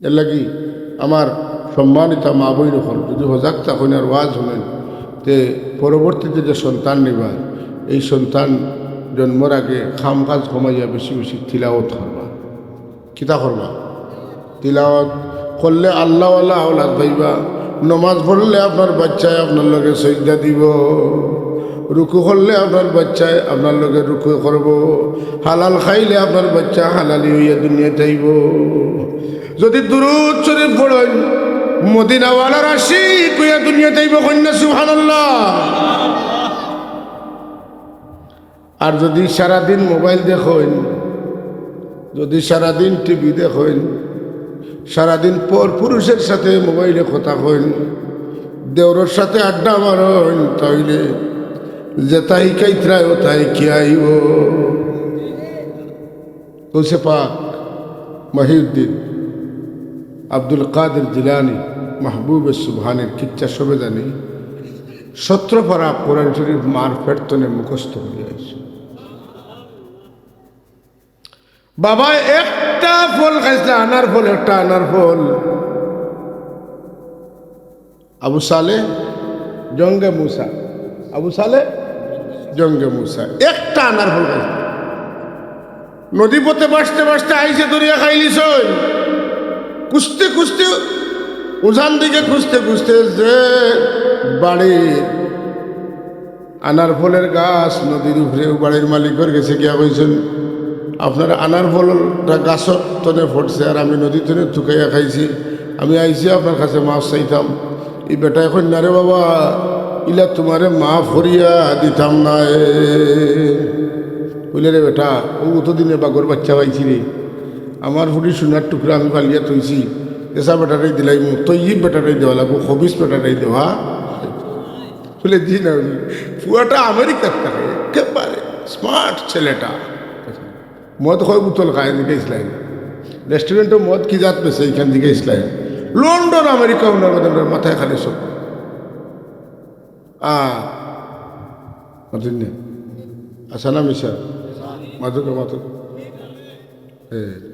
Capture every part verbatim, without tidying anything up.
এর লাগি আমার সম্মানিতা মা বইন অকল, যদি হজাগ থাকইন আর ওয়াজ হুনইন, তে পরবর্তীতে যে সন্তান নিবা, এই সন্তান জন্মর আগে কাম কাজ কমাইয়া বেশি বেশি তিলাওত করবা। কিতা করবা? তিলাওত করলে আল্লাহওয়ালা আওলাদ পাইবা। নমাজ পড়লে আপনার বাচ্চায় আপনার লগে সইজদা দিব, রুকু করলে আপনার বাচ্চায় আপনার লগে রুকু করব, হালাল খাইলে আপনার বাচ্চা হালালি হইয়া দুনিয়াত আইব। যদি দুরূদ শরীফ পড়ইন, মদিনাওয়ালার আশিক হইয়া দুনিয়াত আইব। কইন না সুবহানাল্লাহ। আর যদি সারাদিন মোবাইল দেখইন, যদি সারাদিন টিভি দেখইন, সারাদিন পর পুরুষের সাথে মোবাইলে কথা কইন, দেওরর সাথে আড্ডা মারইন, তাইলে যেতা হিকাইত্রা অতা হিকিয়া আইব। গৌসে পাক মহিউদ্দিন আব্দুল কাদের জিলানী মাহবুবে সুবহানের কিচ্ছা সবে জানি। সতেরো পারা কোরআন শরীফ মার পেট তনে মুখস্থ করিয়া আইছে। বাবা একটা ফল খাইছলা, আনার ফল, একটা আনার ফল। আবু সালে জঙ্গে মুসা, আবু সালে জঙ্গে মুসা, একটা আনার ফল খাইছলা। নদী পথে ভাসতে ভাসতে আইছে, ধরিয়া খাইলিছইন। খুঁজতে খুঁজতে, উজান দিকে খুঁজতে খুঁজতে যে বাড়ি আনার ফলের গাছ নদীর উপরে, ও বাড়ির মালিকর গেছে গিয়া কইছইন, "আপনার আনার ফলটা গাছর তনে পড়ছে, আর আমি নদী তনে তুকাইয়া খাইছি। আমি আইছি আপনার কাছে মাফ চাইতাম।" ই বেটায় কইন, "না রে বাবা, ইলা তুমারে মাফ করিয়া দিতাম নায়।" কইলে, "রে বেটা, ও অতদিনে বাঘর বাচ্চা পাইছি রে, আমার ফুড়ি সোনার টুকরা আমি পালিয়া থইছি, এসা বেটারেই দিলাইমু, তৈয়ব বেটারেই দেওয়া লাগবো, খবিস বেটারেই দেওয়া।" বলে, "জি না, জি।" ফুয়াটা আমেরিকার থাকে, একেবারে স্মার্ট ছেলেটা। মদ কয় বোতল খায়, এদিকে ইসলাম। রেস্টুরেন্টও মদ কি জাত বেচে, এখান দিকে ইসলাম। লন্ডন, আমেরিকা, ওনার মধ্যে ওনার মাথায় খালি সব। আ, মাতুন না। আসা না মিশা? মাতুক, মাতুক। এ।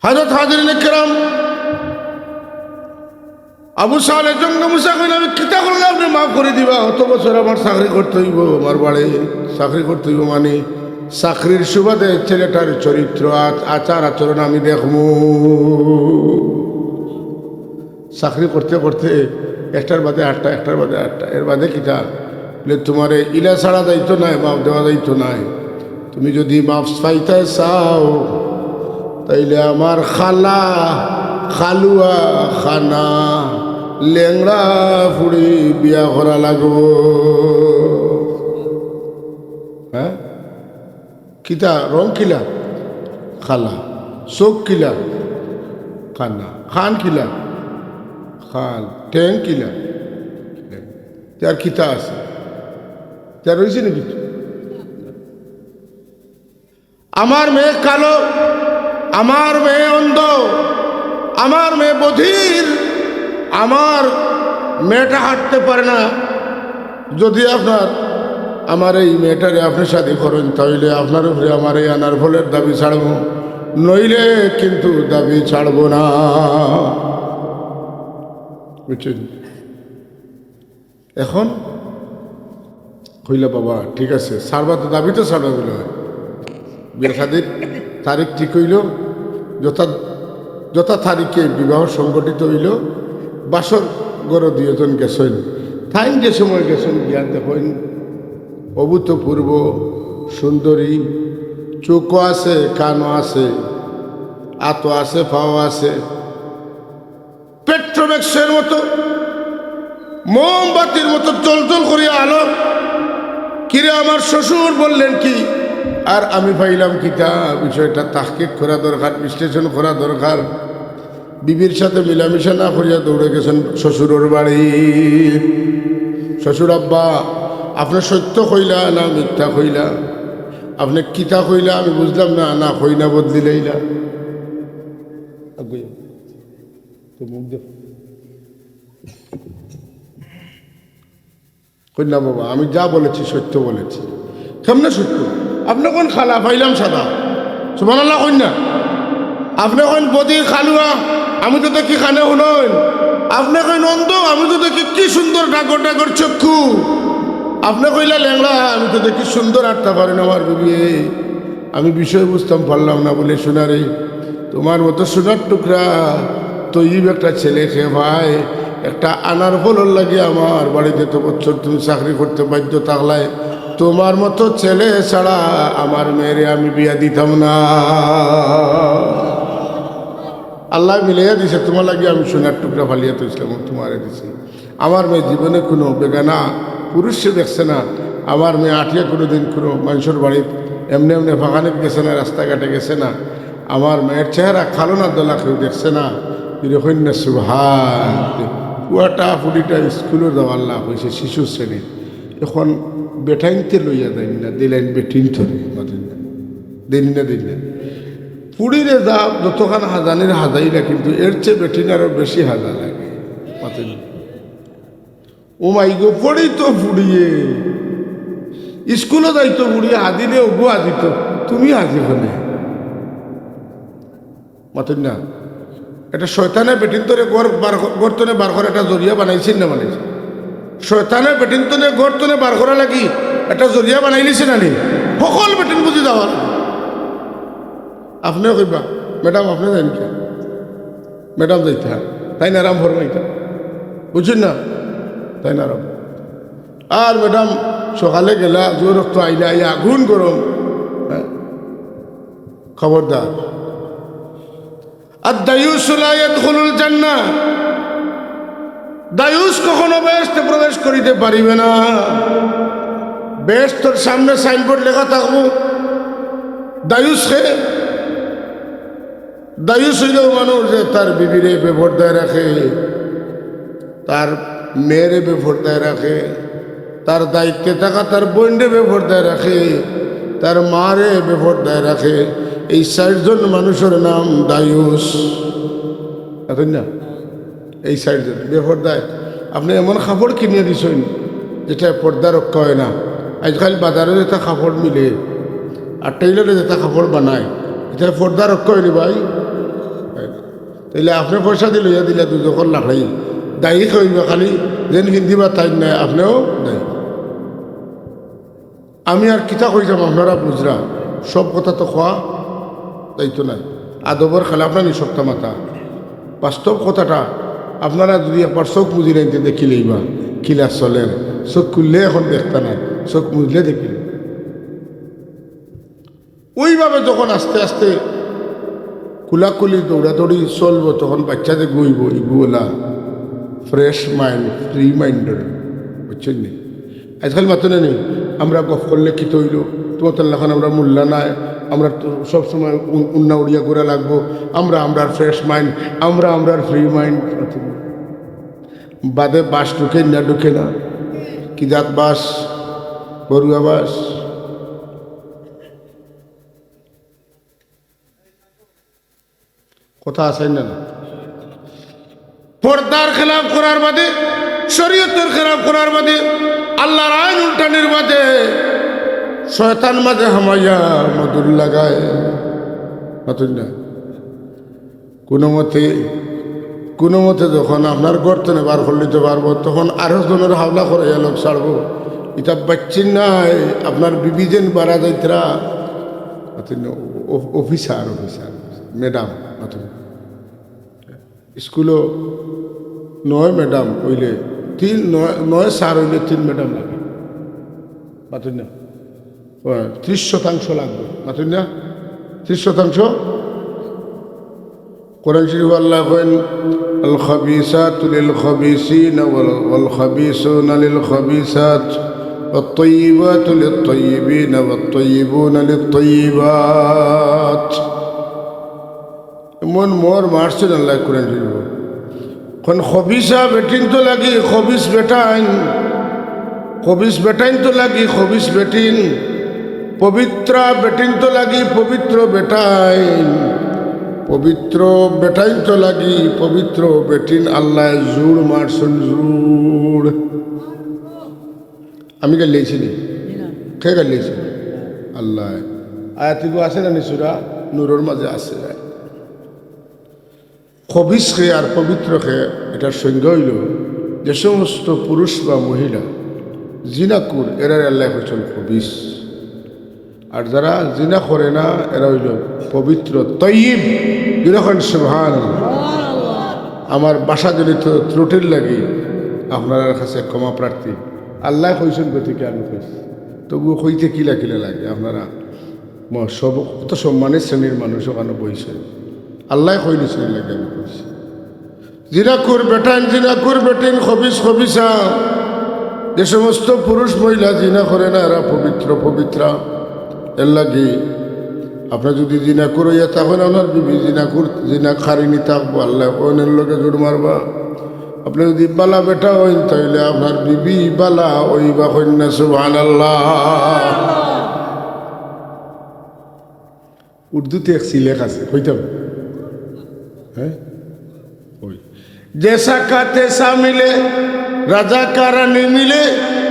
হযরত হাজিরিনে কেরাম, আবু সালে জঙ্গে মুসা কইন, "আমি কিতা করলে আপনে মাফ করি দিবা? অত বছর আমার চাকরি করতে অইবো, আমার বাড়ি চাকরি করতে অইবো, মানে চাকরির সুবাদে ছেলেটার চরিত্র, আচ-, আচার আচরণ আমি দেখমু।" চাকরি করতে করতে একটার বাদে আটটা, একটার বাদে আটটা, এর বাদে কিতা? বলে, "তুমারে ইলা ছাড়া যাইতো নায়, মাফ দেওয়া যাইতো নায়। তুমি যদি মাফ পাইতায় চাও, তাইলে আমার খালা, খালুয়া, খানা, লেংড়া ফুড়ি বিয়া করা লাগবো।" হ্যাঁ? কিতা রং কিলা? খালা। চোখ কিলা? কানা। খান কিলা? খাল। ঠেং কিলা? ঠেং। তে আর কিতা আছে? তে আর রইছে নি কিচ্ছু? আমার মেয়ে কালো, আমার মেয়ে অন্ধ, আমার মেয়ে বধির, আমার মেয়েটা হাঁটতে পারে না। যদি আপনার, আমার এই মেয়েটারে আপনে শাদি করেন, তাইলে আপনার উপরে আমার এই আনার ফলের দাবি ছাড়বো, নইলে কিন্তু দাবি ছাড়বো না। বুঝছেন? এখন কইলা, "বাবা, ঠিক আছে, ছাড়বা তো, দাবি তো ছাড়বা বলে হয়।" বিয়া শাদির তারিখ ঠিক অইলো, যথা, যথা তারিখে বিবাহ সংগঠিত অইলো। বাসর ঘরো দুইজন গেছইন, তাইন যে সময় গেছইন, গিয়া দেখইন অভূতপূর্ব সুন্দরী, চোখও আছে, কানও আছে, আতও আছে, পাও আছে, পেট্রোম্যাক্সের মতো, মোমবাতির মতো জ্বলজ্বল করিয়া আলো। কিরে, আমার শ্বশুর বললেন কি, আর আমি পাইলাম কিতা? বিষয়টা তাহকিক করা দরকার, বিশ্লেষণ করা দরকার। বিবির সাথে মিলামিশা না করিয়া দৌড়ে গেছেন শ্বশুরর বাড়ি। "শ্বশুর আব্বা, আপনে সত্য কইলা না মিথ্যা কইলা? আপনে কিতা কইলা আমি বুঝলাম না, না কই না বদলি লইলা।" তো মুখ দেখো। কইন না, "বাবা, আমি যা বলেছি সত্য বলেছি।" "কেমনে সত্য?" "আপনে কইন কালা, পাইলাম সাদা।" সুবহানাল্লাহ কইন না। আপনে কইন বধির কালুয়া, আমি তো দেখি কানে হুনইন। আপনে কইন অন্ধ, আমি তো দেখি কি সুন্দর ডাগর ডাগর চক্ষু। আপনে কইলা লেংড়া, আমি তো দেখি সুন্দর আটতা পারইন আমার বিবিয়ে। আমি বিষয় বুঝতাম পারলাম না বলে, সোনারে, তোমার মতো সোনার টুকরা তৈব একটা ছেলে কে পায়, একটা আনার ফলর লাগি আমার বাড়িত এত বছর তুমি চাকরি করতে বাধ্য থাকলায়, তোমার মতো ছেলে ছাড়া আমার মেয়েরে আমি বিয়া দিতাম না। আল্লায় মিলাইয়া দিছে, তোমার লাগি আমি সোনার টুকরা ফালিয়া থইছলাম, তোমারে দিছি। আমার মেয়ে জীবনে কুনু বেগানা পুরুষরে দেখছে না। আমার মেয়ে আটিয়া কুনুদিন কুনু মানষর বাড়িত এমনে এমনে ফাঁকানিত গেছে না, রাস্তাঘাটে গেছে না। আমার মেয়ের চেহারা কালো না ধলা কেউ দেখছে না। এরকম না, সুবহান। পুয়াটা ফুড়িটা স্কুলো যাওয়ার লাভ অইছে, শিশু শ্রেণীত। এখন বেটাইন্তে লইয়া যাইন না, দিলাইন বেটিন্তরে, মাতইন না। দিন না, দিন না। ফুড়িরে যা যতখান হাজানির হাজাইলা, কিন্তু এর চেয়ে বেটিন আরো বেশি হাজা লাগে। মাতইন না। ও মাই গো, পড়ি তো ফুড়িয়ে। স্কুলো যাইতো ফুড়িয়ে, হাদিলে ওগু হাদিতো। তুমি হাদি কেনে? মাতইন না। এটা শয়তানে বেটিন্তরে ঘর বার, ঘর তনে বার করার একটা জরিয়া বানাইছইন না বানাইছইন? শয়তানে বেটিন্তরে ঘর তনে বার করার লাগি একটা জরিয়া বানাইলিছে না নি? হকল বেটিন বুঝি যাওয়ার। আপনেও কইবা, "ম্যাডাম, আপনে যাইন কিয়া?" ম্যাডাম যাইতা, তাইন আরাম ফরমাইতা, বুঝছইন না? তাইন আরাম। আর ম্যাডাম সকালে গেলা, জোর রক্ত আইলা, আইয়া আগুন গরম। হ্যাঁ? খবরদার। আর দায়ুস লা ইয়াদখুলুল জান্নাহ। দায়ুস কখনো বেহেশতে প্রবেশ করিতে পারিবে না। বেহেশতর সামনে সাইনবোর্ড লেখা থাকবো, দায়ুস কে? দায়ুস অইলো মানুষ যে তার বিবিরে বেপর্দায় রাখে, তার মেয়েরে বেপর্দায় রাখে, তার দায়িত্বে থাকা তার বইনরে বেপর্দায় রাখে, তার মারে বেপর্দায় রাখে। এই চাইরজন মানুষর নাম দায়ুস। মাতইন না? এই চাইরজন বেপর্দায়। আপনে এমন কাপড় কিনিয়া দিছইন যেটা পর্দা রক্ষা অয় না। আইজকাইল বাজারো যেটা কাপড় মিলে আর টেইলরে যেটা কাপড় বানায়, এটা পর্দা রক্ষা অয়নি ভাই? অয় না। তাইলে আপনে পয়সাদি লইয়া দিলা দুজখর লাখান। দায়ী কে অইবা খালি? যেইন ফিন্দিবা তাইন নায়, আপনেও দায়ী। আমি আর কিতা কইতাম, আপনারা বুঝরা, সব কথা তো কওয়া যাইতো নায়। আদবর খেলাফ না নি সবতা মাতা। বাস্তব কথাটা, আপনারা যুদি একবার চউখ মুজিলাইন তে দেখিলাইবা কিলা চলের। চউখ খুললে এখন দেখতা নায়, চউখ মুজলে দেখিলাইবা। ওইভাবে যখন আস্তে আস্তে কুলাকুলি দৌড়াদৌড়ি চলবো, তখন বাচ্চা যেগু অইবো, ইগু অইলা fresh mind, free minded, বুঝছইন নি? আইজকাইল মাতো না নি, আমরা গফ করলে কিতা অইলো, তুমার লাখান আমরা মোল্লা নায়, আমরা তো সবসময় উন-, উন্না উড়িয়া ঘুরা লাগবো, আমরা, আমরার fresh mind, আমরা, আমরার free mind। বাদে বাঁশ ঢুকে না ঢুকে না, কি জাত বাঁশ? বরুয়া বাঁশ। কথা আছে না? না, পর্দার খেলাফ করার বাদে, শরীয়তর খেলাফ করার বাদে, আল্লার আইন উল্টানির বাদে শয়তান মাঝে হামাইয়া মদুর লাগায়। মাতইন না। কুনুমতে, কুনুমতে যখন আপনার ঘর তনে বার করলিতে পারবো, তখন আরো জনর হাওলা করাইয়া লগ ছাড়বো। ইতা বাচ্চিন নায়, আপনার বিবি যেন বারা যাইতরা। মাতইন না, অ-, অফিসার, অফিসার, ম্যাডাম, মাতইন না। স্কুলো নয় ম্যাডাম অইলে তিন, নয়, নয় স্যার অইলে তিন ম্যাডাম লাগে। মাতইন না। অয়, ত্রিশ শতাংশ লাগবো। মাতইন না। ত্রিশ শতাংশ। কোরআন শরীফ আল্লায় কইন, "আল খাবিসাতু লিল খাবিসিনা ওয়াল, ওয়াল খাবিসুনা লিল খাবিসাত, ওয়াত তাইয়িবাতু লিত তাইয়িবিনা ওয়াত তাইয়িবুনা লিত তাইয়িবাত।" এমন মোর মারছইন আল্লায় কোরআন শরীফো। অখন খবিসা বেটিন তো লাগি খবিস বেটাইন, খবিস বেটাইন তো লাগি খবিস বেটিন, পবিত্রা বেটিন তো লাগি পবিত্র বেটাইন, পবিত্র বেটাইন তো লাগি পবিত্র বেটিন। আল্লায় জুড় মারছইন, জুড়। আমি গাইল্লাইছি নি? জি না। কে গাইল্লাইছে? আল্লায়। আয়াতিগু আছে না নি সূরা নূরর মাঝে আছে। খবিস কে আর পবিত্র কে, এটার সংজ্ঞা অইলো যে সমস্ত পুরুষ বা মহিলা জিনাকুর, এরারে আল্লায় কইছইন খবিস। আর যারা জিনা করে না, এরা অইলো পবিত্র, তৈয়ব। জোরে কইন সুবহানাল্লাহ। আমার ভাষাজনিত ত্রুটির লাগি আপনারার কাছে ক্ষমা প্রার্থী। আল্লায় কইছইন গতিকে আমি কইছি, তবুও কইতে কিলা কিলা লাগে। আপনারা ম-, সব, কত সম্মানিত শ্রেণীর মানুষ ওখানো বইছইন। আল্লায় কইছইন লাগি আমি কইছি। জিনাকুর বেটাইন, জিনাকুর বেটিন, খবিস খবিসা, যে সমস্ত পুরুষ মহিলা জিনা করে না, এরা পবিত্র পবিত্রা। এর লাগি আপনে যুদি জিনাকুর অইয়া থাকইন, আপনার বিবি জিনাকুর, জিনাকারিনী থাকবো, আল্লায় কইন এর লগে জুড় মারবা। আপনে যুদি বালা বেটা অইন, তাইলে আপনার বিবি বালা অইবা, কইন না সুবহানাল্লাহ। উর্দুতে এক সিলেক আছে, কইতাম, হ্যাঁ, ওই, "जैसा का तैसा मिले, राजा का रानी मिले,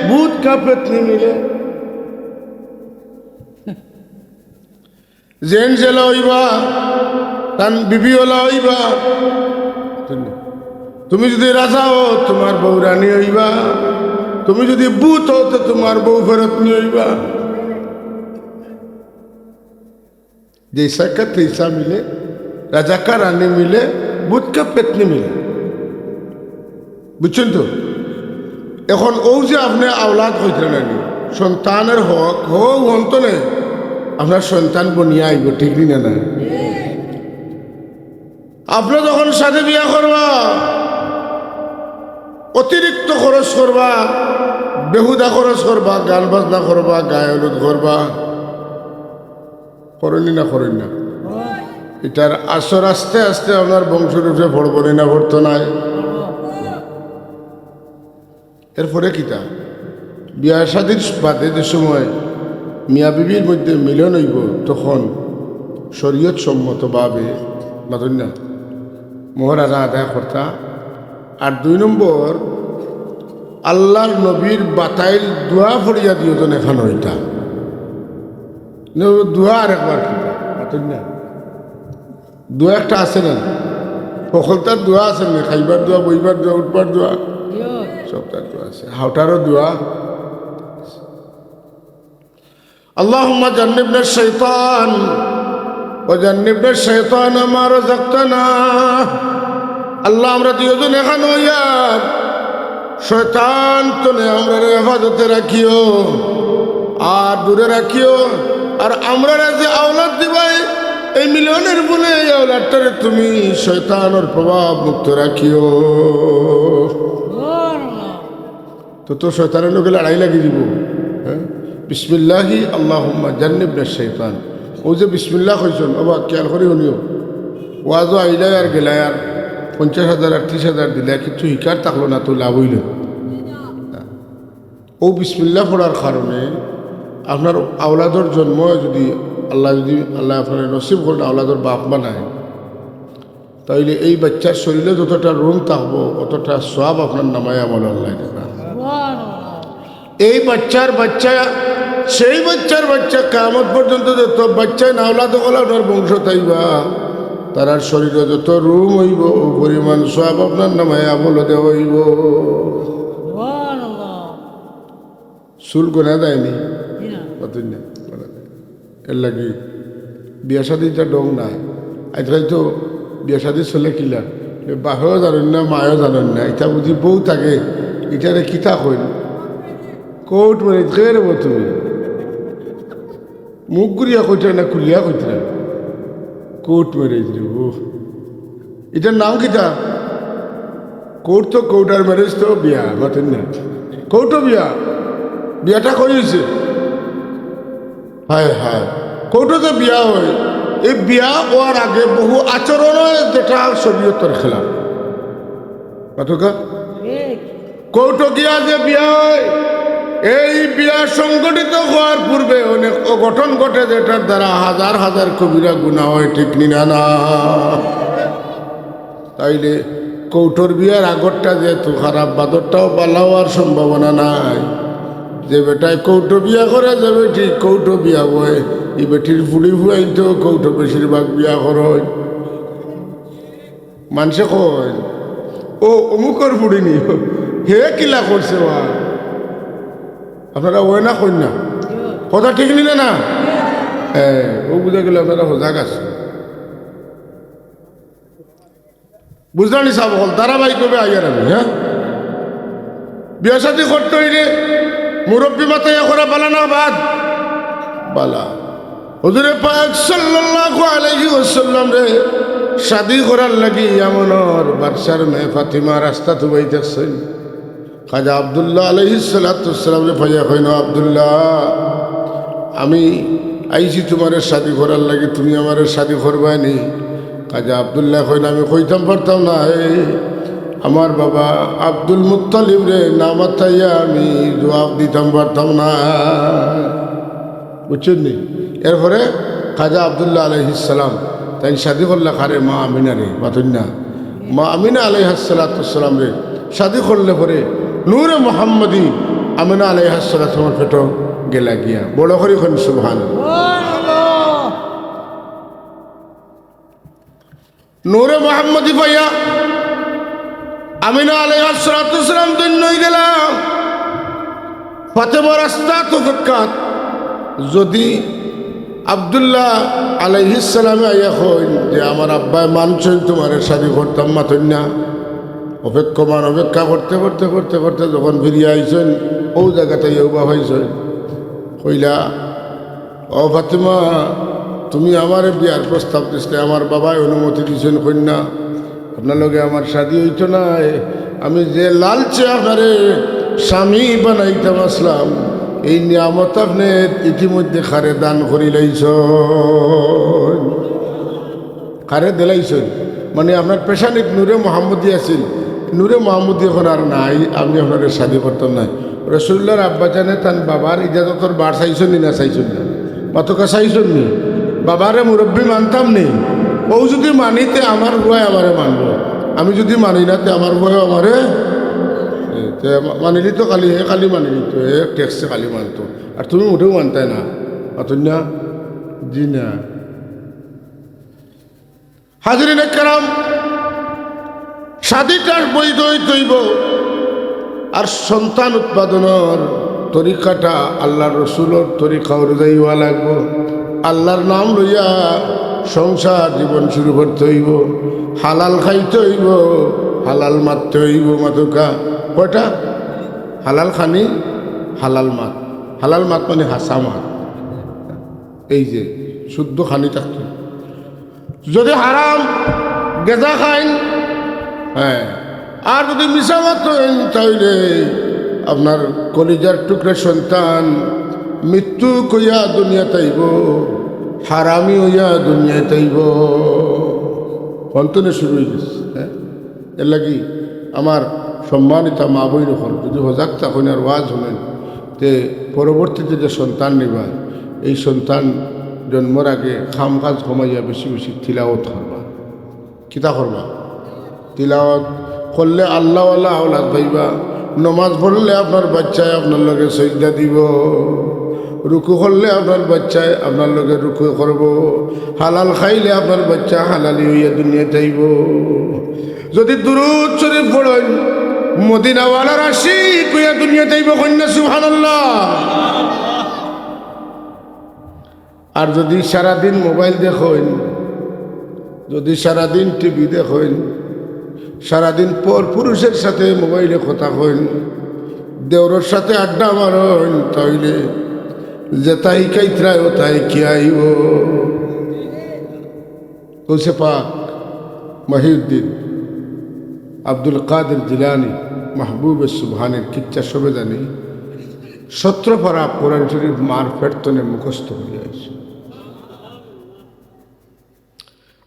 भूत का पेत्नी मिले।" যেন যেলা অইবা, তান বিবি ওলা অইবা। তুমি যুদি রাজা অও, তুমার বউ রানী অইবা। তুমি যুদি ভূত অও, তো তুমার বউ ফেরত নিয়া অইবা। जैसा का तैसा मिले, राजा का रानी मिले, भूत का पेत्नी मिले। বুঝছইন তো? এখন অউ যে আপনে আওলাদ কইতরা নানি, সন্তানের হক, হউ হন্তনে আপনার সন্তান বনিয়া আইবো, ঠিক নি না, না? আপনে যখন শাদী বিয়া করবা, অতিরিক্ত খরচ করবা, বেহুদা খরচ করবা, গান বাজনা করবা, গায়ে হলুদ করবা, করইন নি না, করইন না? ইটার আসর আস্তে আস্তে আপনার বংশর উপরে পড়বো নি না, পড়তো নায়? এরপরে কিতা? বিয়া শাদীর বাদে যে সময় মিয়া বিবির মধ্যে মিলন অইবো, তখন শরীয়ত সম্মতভাবে, মাতইন না, মোহরানা আদায় করতা। আর দুই নম্বর, আল্লার নবীর বাতাইল দোয়া পড়িয়া দুইজন একখান অইতা। নে, দোয়া আরেকবার কিতা? মাতইন না। দোয়া একটা আছে না? হকলতার দোয়া আছে না? খাইবার দোয়া, বইবার দোয়া, উঠবার দোয়া, সবটার দোয়া আছে। হাওটারও দোয়া। اللهم جنبنا الشيطان وجنبنا الشيطان ما رزقتنا। আল্লাহ, আমরা দুইজন একখান অইয়া শয়তান তনে আমরারে হেফাজতে রাখিও, আর দূরে রাখিও। আর আমরারে যে আওলাদ দিবায়, এই মিলনের ফলে এই আওলাদটারে তুমি শয়তানর প্রভাব মুক্ত রাখিও। তো, তো শয়তানর লগে লড়াই লাগি দিবো, হ্যাঁ? বিসমিল্লাহি আল্লাহুম্মা জান্নিবনা শাইতান। অউ যে বিসমিল্লাহ কইছইন, ওবা, খেয়াল করি হুনিও। ওয়াজো আইলায় আর গেলায় আর পঞ্চাশ হাজার আর ত্রিশ হাজার দিলায়, কিচ্ছু হিকার থাকলো না, তো লাভ অইলো না। অউ বিসমিল্লাহ পড়ার কারণে আপনার আওলাদর জন্ম যুদি আল্লায়, যুদি আল্লায় আপনারে নসিব করইন আওলাদর বাপ বানাইন, তাইলে এই বাচ্চার শরীরে যতটা রুম থাকবো, অতটা সওয়াব আপনার নামায়ে আমলো আল্লায় দিবা। এই বাচ্চার বাচ্চা, সেই বাচ্চার বাচ্চা কিয়ামত পর্যন্ত যত বাচ্চাইন আওলাদ অকল আপনার বংশত আইবা, তারার শরীরে যত রুম অইবো, অউ পরিমাণ সওয়াব আপনার নামায়ে আমলো দেওয়া অইবো। চুল গনা যায়নি? জি না। কতদিন না? এর লাগি বিয়া শাদির ইটা ঢং নায়। আইজকাইল তো বিয়া শাদি চলে কিলা? বাপেও জানইন না, মায়ও জানইন না। ইটা বুঝি বউ থাকে, ইটারে কিতা কইন? Court marriage। কে রে বউ তুমি? মুখ ঘুরিয়া কইতরা না, খুলিয়া কইতরা? Court marriage রে বউ। ইটার নাম কিতা? Court তো, court আর marriage তো বিয়া, মাতইন না। Court ও বিয়া, বিয়াটা কই অইছে? হায় হায়, court ও যে বিয়া অয়, এই বিয়া অওয়ার আগে বহু আচরণ অয় যেটা শরীয়তর খেলাফ। মাতউক্কা? Court ও গিয়া যে বিয়া অয়, এই বিয়া সংগঠিত অওয়ার পূর্বে অনেক অঘটন ঘটে, যেটার দ্বারা হাজার হাজার কবিরা গুনা অয়, ঠিক নি না, না? তাইলে court ওর বিয়ার আগরটা যেহেতু খারাপ, বাদরটাও ভালা অওয়ার সম্ভাবনা নাই। যে বেটায় court ও বিয়া করে, যে বেটি court ও বিয়া বয়, ই বেটির ফুড়ি ফুয়াইন তো court ও বেশিরভাগ বিয়া করইন। মানষে কয়, "ও অমুকর ফুড়ি নি, হে কিলা করছে ওয়া?" আপনারা ওই না কইন না, কথা ঠিক নি না? না, হ্যাঁ, ও বুঝা গেল আপনারা সজাগ আছইন। বুঝলা নি সাব অকল? ধারাবাহিক ভাবে আইয়ার আমি, হ্যাঁ? বিয়া শাদী করতে অইলে মুরব্বি মাতাইয়া করা বালা না বাদ? বালা। হুজুরে পাক সাল্লাল্লাহু আলাইহি ওয়াসাল্লামরে শাদী করার লাগি ইয়ামনর বাদশার মেয়ে ফাতিমা রাস্তাত উবাই থাকছইন। খাজা আব্দুল্লাহ আলাইহিস সালাতু ওয়াস সালামরে পাইয়া কইন, "আব্দুল্লাহ, আমি আইছি তুমারে শাদী করার লাগি, তুমি আমারে শাদী করবায় নি?" খাজা আব্দুল্লাহ কইন, "আমি কইতাম পারতাম না, এই আমার বাবা আব্দুল মুত্তালিবরে না মাতাইয়া আমি জবাব দিতাম পারতাম না।" বুঝছইন নি? এরপরে খাজা আব্দুল্লাহ আলাইহিস সালাম তাইন শাদী করলা কারে? মা আমিনারে, মাতইন না। মা আমিনা আলাইহাস সালাতু ওয়াস সালামরে শাদী করলে পরে নূরে মোহাম্মদী আমিনা আলাইহাস সালাতু ওয়াস সালামর পেটো গেলা গিয়া। বড় করি কইন সুবহান। নূরে মোহাম্মদী পাইয়া আমিনা আলাইহাস সালাতু ওয়াস সালাম ধন্য অই গেলা। ফাতেমা রাস্তাত অপেক্ষাত। যদি আব্দুল্লাহ আলাইহিস সালামে আইয়া কইন যে, "আমার আব্বায় মানছইন, তুমারে শাদী করতাম, মাতইন না।" অপেক্ষমান, অপেক্ষা করতে করতে করতে করতে যখন ফিরিয়া আইছইন, অউ জাগাত আইয়া উবা পাইছইন, কইলা, "ও ফাতেমা, তুমি আমারে বিয়ার প্রস্তাব দিছলায়, আমার বাবায় অনুমতি দিছইন, কইন না, আপনার লগে আমার শাদী অইতো নায়। আমি যে লালচে আপনারে স্বামী বানাইতাম আছলাম, এই নিয়ামত আপনে ইতিমধ্যে কারে দান করিলাইছইন, কারে দিলাইছইন।" মানে আপনার পেশানিত নূরে মোহাম্মদী আছিল, নূরে মোহাম্মদী অখন আর নাই, আমি আপনারে শাদী করতাম নায়। রাসূলুল্লাহর আব্বাজানে তান বাবার ইজাজতর বার চাইছইন নি না চাইছইন না? মাতউক্কা, চাইছইন নি? বাবারে মুরব্বি মানতাম নি? অউ যদি মানি তে আমার পুয়ায় আমারে মানবো, আমি যদি মানি না তে আমার পুয়ায় আমারে, এ, তে মা-, মানিলি তো খালি, হে খালি মানিলি তো, হে ঠেকছে খালি মানতো, আর তুমি মুটেও মানতায় না, মাতইন না? জি না। হাজিরিনে কেরাম, শাদীটা বৈধ অইতে অইবো, আর সন্তান উৎপাদনর তরিকাটা আল্লার রসুলর তরিকা অনুযায়ী অওয়া লাগবো। আল্লার নাম লইয়া সংসার জীবন শুরু করতে অইবো, হালাল খাইতে অইবো, হালাল মাততে অইবো। মাতউক্কা, কয়টা? হালাল খানি, হালাল মাত। হালাল মাত মানে হাছা মাত। এই যে শুদ্ধ খানি থাকতো। যদি হারাম গেজা খাইন, হ্যাঁ, আর যদি মিছা মাতইন, তাইলে আপনার কলিজার টুকরা সন্তান মিথ্যুক অইয়া দুনিয়াত আইবো, হারামি অইয়া দুনিয়াত আইবো। অন্তনে শুরু অই গেছে, হ্যাঁ? এর লাগি আমার সম্মানিতা মা বইন অকল, যদি সজাগ থাকইন আর ওয়াজ হুনইন, তে পরবর্তীতে যে সন্তান নিবা, এই সন্তান জন্মর আগে কাম কাজ কমাইয়া বেশি বেশি তিলাওত করবা। কিতা করবা? তিলাওত করলে আল্লাওয়ালা আওলাদ পাইবা। নমাজ পড়লে আপনার বাচ্চায় আপনার লগে সইজদা দিবো, রুকু করলে আপনার বাচ্চায় আপনার লগে রুকু করবো, হালাল খাইলে আপনার বাচ্চা হালালি অইয়া দুনিয়াত আইবো। যদি দুরুদ শরিফ পড়ইন, মদিনাওয়ালার আশিক অইয়া দুনিয়াত আইবো। কইন না সুবহানাল্লাহ। আর যদি সারাদিন মোবাইল দেখইন, যদি সারাদিন টিভি দেখইন, সারাদিন পর পুরুষের সাথে মোবাইলে কথা কইন, দেওরর সাথে আড্ডা মারইন, তাইলে যেতা হিকাইত্রায় অতা হিকিয়া আইবো। গৌসে পাক মহিউদ্দিন আব্দুল কাদের জিলানী মাহবুবে সুবহানের কিচ্ছা সবে জানি। সতেরো পারা কোরআন শরিফ মার পেট তনে মুখস্থ করিয়া আইছে।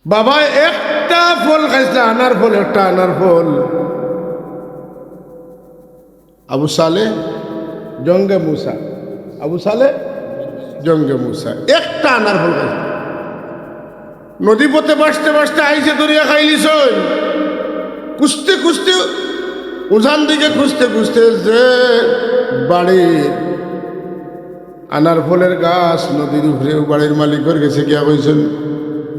বাবায় একটা ফল খাইছলা, আনার ফল, একটা আনার ফল। আবু সালে জঙ্গে মুসা, আবু সালে জঙ্গে মুসা, একটা আনার ফল খাইছে। নদী পথে ভাসতে ভাসতে আইছে, ধরিয়া খাইলিছইন। খুঁজতে খুঁজতে, উজান দিকে খুঁজতে খুঁজতে যে বাড়ির আনার ফলের গাছ নদীর উপরে, বাড়ির মালিকর গেছে গিয়া কইছইন,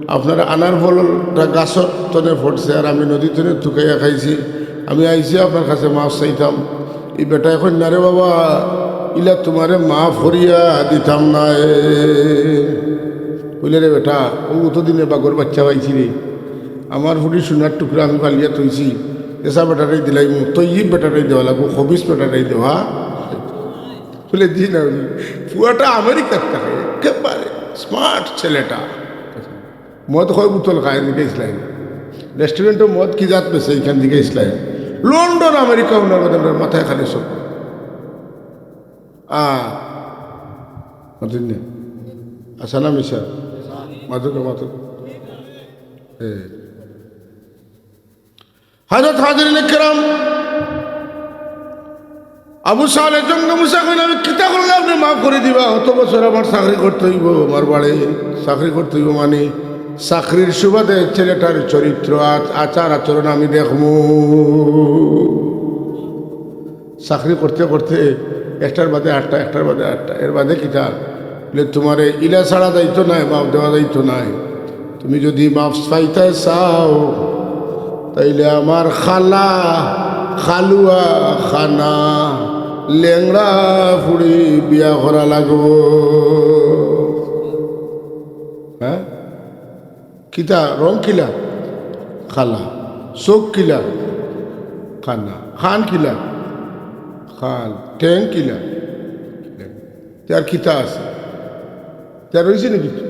আপনার আনার ফলটা গাছর তনে পড়ছে, আর আমি নদী তনে তুকাইয়া খাইছি। আমি আইছি আপনার কাছে মাফ চাইতাম। ই বেটায় কইন, "না রে বাবা, ইলা তুমারে মাফ করিয়া দিতাম না এ।" কইলে, "রে বেটা, অউ অতদিনে বাঘর বাইচ্চা পাইছি রে, আমার ফুড়ির সোনার টুকরা আমি পালিয়া থইছি, এসা বেটারে দিলাইমু, তৈয়ব বেটারে দেওয়া লাগবো, খবিস বেটারে দেওয়া।" বলে, "জি না, জি।" ফুয়াটা আমেরিকার থাকে, একেবারে স্মার্ট ছেলেটা। মদ কয় বোতল খায়, জিগাইছলাইন। রেস্টুরেন্টো মদ কি জাত বেচে, ইখান জিগাইছলাইন। লন্ডন, আমেরিকা, উনার মধ্যে মাথায় খালি সব। আ, মাতুন না। আচ্ছা না মিছা? মাতুক, মাতুক। এ। হযরত হাজিরিনে কেরাম, আবু সালেহ জঙ্গে মুসা কইন, "আমি কিতা করলে আপনে মাফ করি দিবা? অত বছর আমার চাকরি করতে অইবো, আমার বাড়ি চাকরি করতে অইবো, মানে চাকরির সুবাদে ছেলেটার চরিত্র, আচ-, আচার আচরণ আমি দেখমু।" চাকরি করতে করতে একটার বাদে আটটা, একটার বাদে আটটা, এর বাদে কিতা? বলে, "তুমারে ইলা ছাড়া যাইতো নায়, মাফ দেওয়া যাইতো নায়। তুমি যুদি মাফ চাইতায় চাও, তাইলে আমার খালা, খালুয়া, খানা, লেংড়া ফুড়ি বিয়া করা লাগবো।" হ্যাঁ? কিতা রং কিলা? খালা। চোখ কিলা? খানা। খান কিলা? খাল। ঠেং কিলা? তে আর কিতা আছে? তে আর রইছে নি কিছু?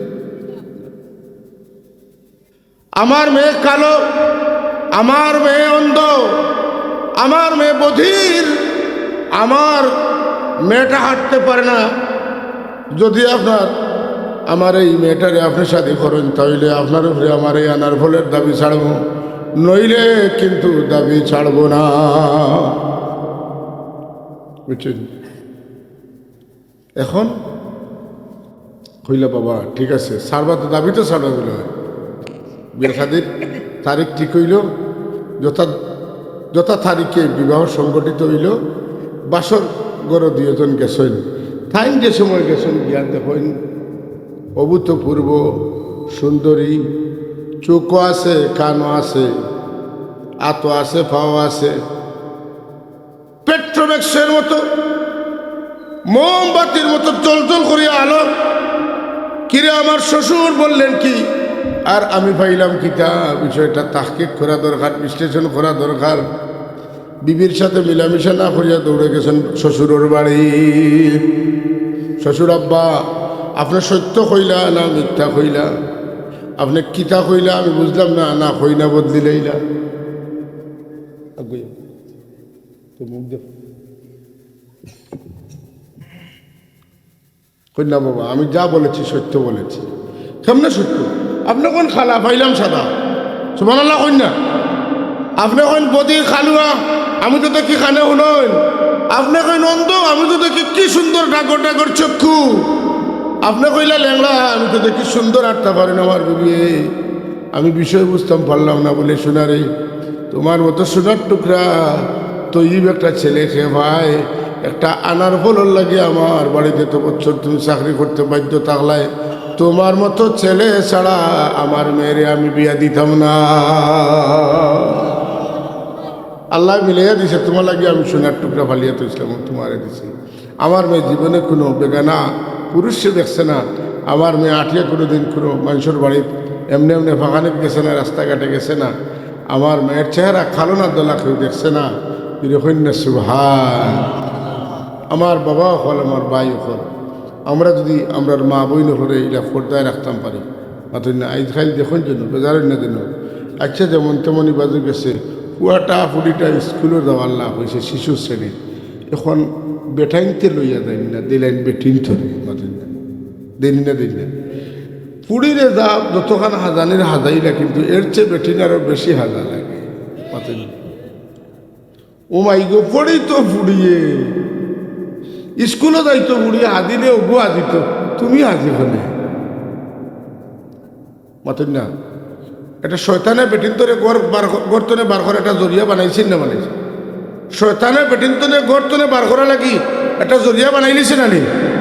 আমার মেয়ে কালো, আমার মেয়ে অন্ধ, আমার মেয়ে বধির, আমার মেয়েটা হাঁটতে পারে না। যুদি আপনার আমার এই মেয়েটারে আপনে শাদি করইন, তাইলে আপনার উপরে আমার এই আনার ফলের দাবি ছাড়মু, নইলে কিন্তু দাবি ছাড়মু না। বুঝছইন? এখন কইলা, "বাবা, ঠিক আছে, ছাড়বা তো, দাবি তো ছাড়বা বলে হয়।" বিয়া শাদির তারিখ ঠিক অইলো, যথা, যথা তারিখে বিবাহ সংগঠিত অইলো। বাসর ঘরো দুইজন গেছইন। তাইন যে সময় গেছইন, গিয়া দেখইন অভূতপূর্ব সুন্দরী, চোখও আছে, কানও আছে, আতও আছে, পাও আছে। পেট্রোম্যাক্সের মতো, মোমবাতির মতো জ্বলজ্বল করিয়া আলো। কিরে, আমার শ্বশুর বললেন কি, আর আমি পাইলাম কিতা? বিষয়টা তাহকিক করা দরকার, বিশ্লেষণ করা দরকার। বিবির সাথে মিলামিশা না করিয়া দৌড়ে গেছেন শ্বশুরর বাড়ি। "শ্বশুর আব্বা, আপনে সত্য কইলা না মিথ্যা কইলা? আপনে কিতা কইলা আমি বুঝলাম না, না কই না বদলি লইলা।" আগুয়া। তো মুখ দেখো। কইন না বাবা, আমি যা বলেছি সত্য বলেছি। কেমনে সত্য? আপনে কইন খালা, পাইলাম সাদা। সুবহানাল্লাহ কইন না। আপনে কইন বদির খালুয়া, আমি তো দেখি কানে হুনইন। আপনে কইন অন্ধ, আমি তো দেখি কি সুন্দর ডাগর ডাগর চক্ষু। আপনে কইলা লেংড়া, আমি তো দেখি সুন্দর আটতা পারইন আমার বিবিয়ে। আমি বিষয় বুঝতাম পারলাম না বলে, "সোনা রে, তুমার মতো সোনার টুকরা তৈব একটা ছেলে কে পায়, একটা আনার ফলর লাগি আমার বাড়িত এত বছর তুমি চাকরি করতে বাধ্য থাকলায়, তুমার মতো ছেলে ছাড়া আমার মেয়েরে আমি বিয়া দিতাম না।" আল্লায় মিলাইয়া দিছে, তুমার লাগি আমি সোনার টুকরা ফালিয়া থইছলাম, তুমারে দিছি। আমার মেয়ে জীবনে কুনু বেগানা পুরুষরে দেখছে না। আমার মেয়ে আটিয়া কুনুদিন কুনু মানষর বাড়িত এমনে এমনে ফাঁকানিত গেছে না, রাস্তাঘাটে গেছে না। আমার মেয়ের চেহারা কালো না ধলা কেউ দেখছে না। জোরে কইন না সুবহান। আমার বাবা অকল, আমার ভাই অকল, আমরা যুদি আমরার মা বইন অকলরে ইলা পর্দায় রাখতাম পারি, মাতইন না, আইজ কাইল দেখইন যেন, বেজার অইন না যেন। আচ্ছা, যেমন তেমন ইবাজু গেছে, ফুয়াটা ফুড়িটা স্কুলো যাওয়ার লাভ অইছে, শিশু শ্রেণীত। এখন বেটাইন্তে লইয়া যাইন না, দিলাইন বেটিন্তরে, মাতইন না, দেইন না, দেইন না। ফুড়িরে যা যতখান হাজানির হাজাইলা, কিন্তু এর চেয়ে বেটিন আরো বেশি হাজা লাগে, মাতইন না। ও মাই গো, পড়ি তো ফুড়িয়ে, স্কুলো যাইতো ফুড়িয়ে, হাদিলে ওগু হাদিতো, তুমি হাদি কেনে? মাতইন না। এটা শয়তানে বেটিন্তরে ঘর বার, ঘর তনে বার করার একটা জরিয়া বানাইছইন না বানাইছইন? শয়তানে বেটিন্তরে ঘর তনে বার করার লাগি একটা জরিয়া বানাইলিছে না নি?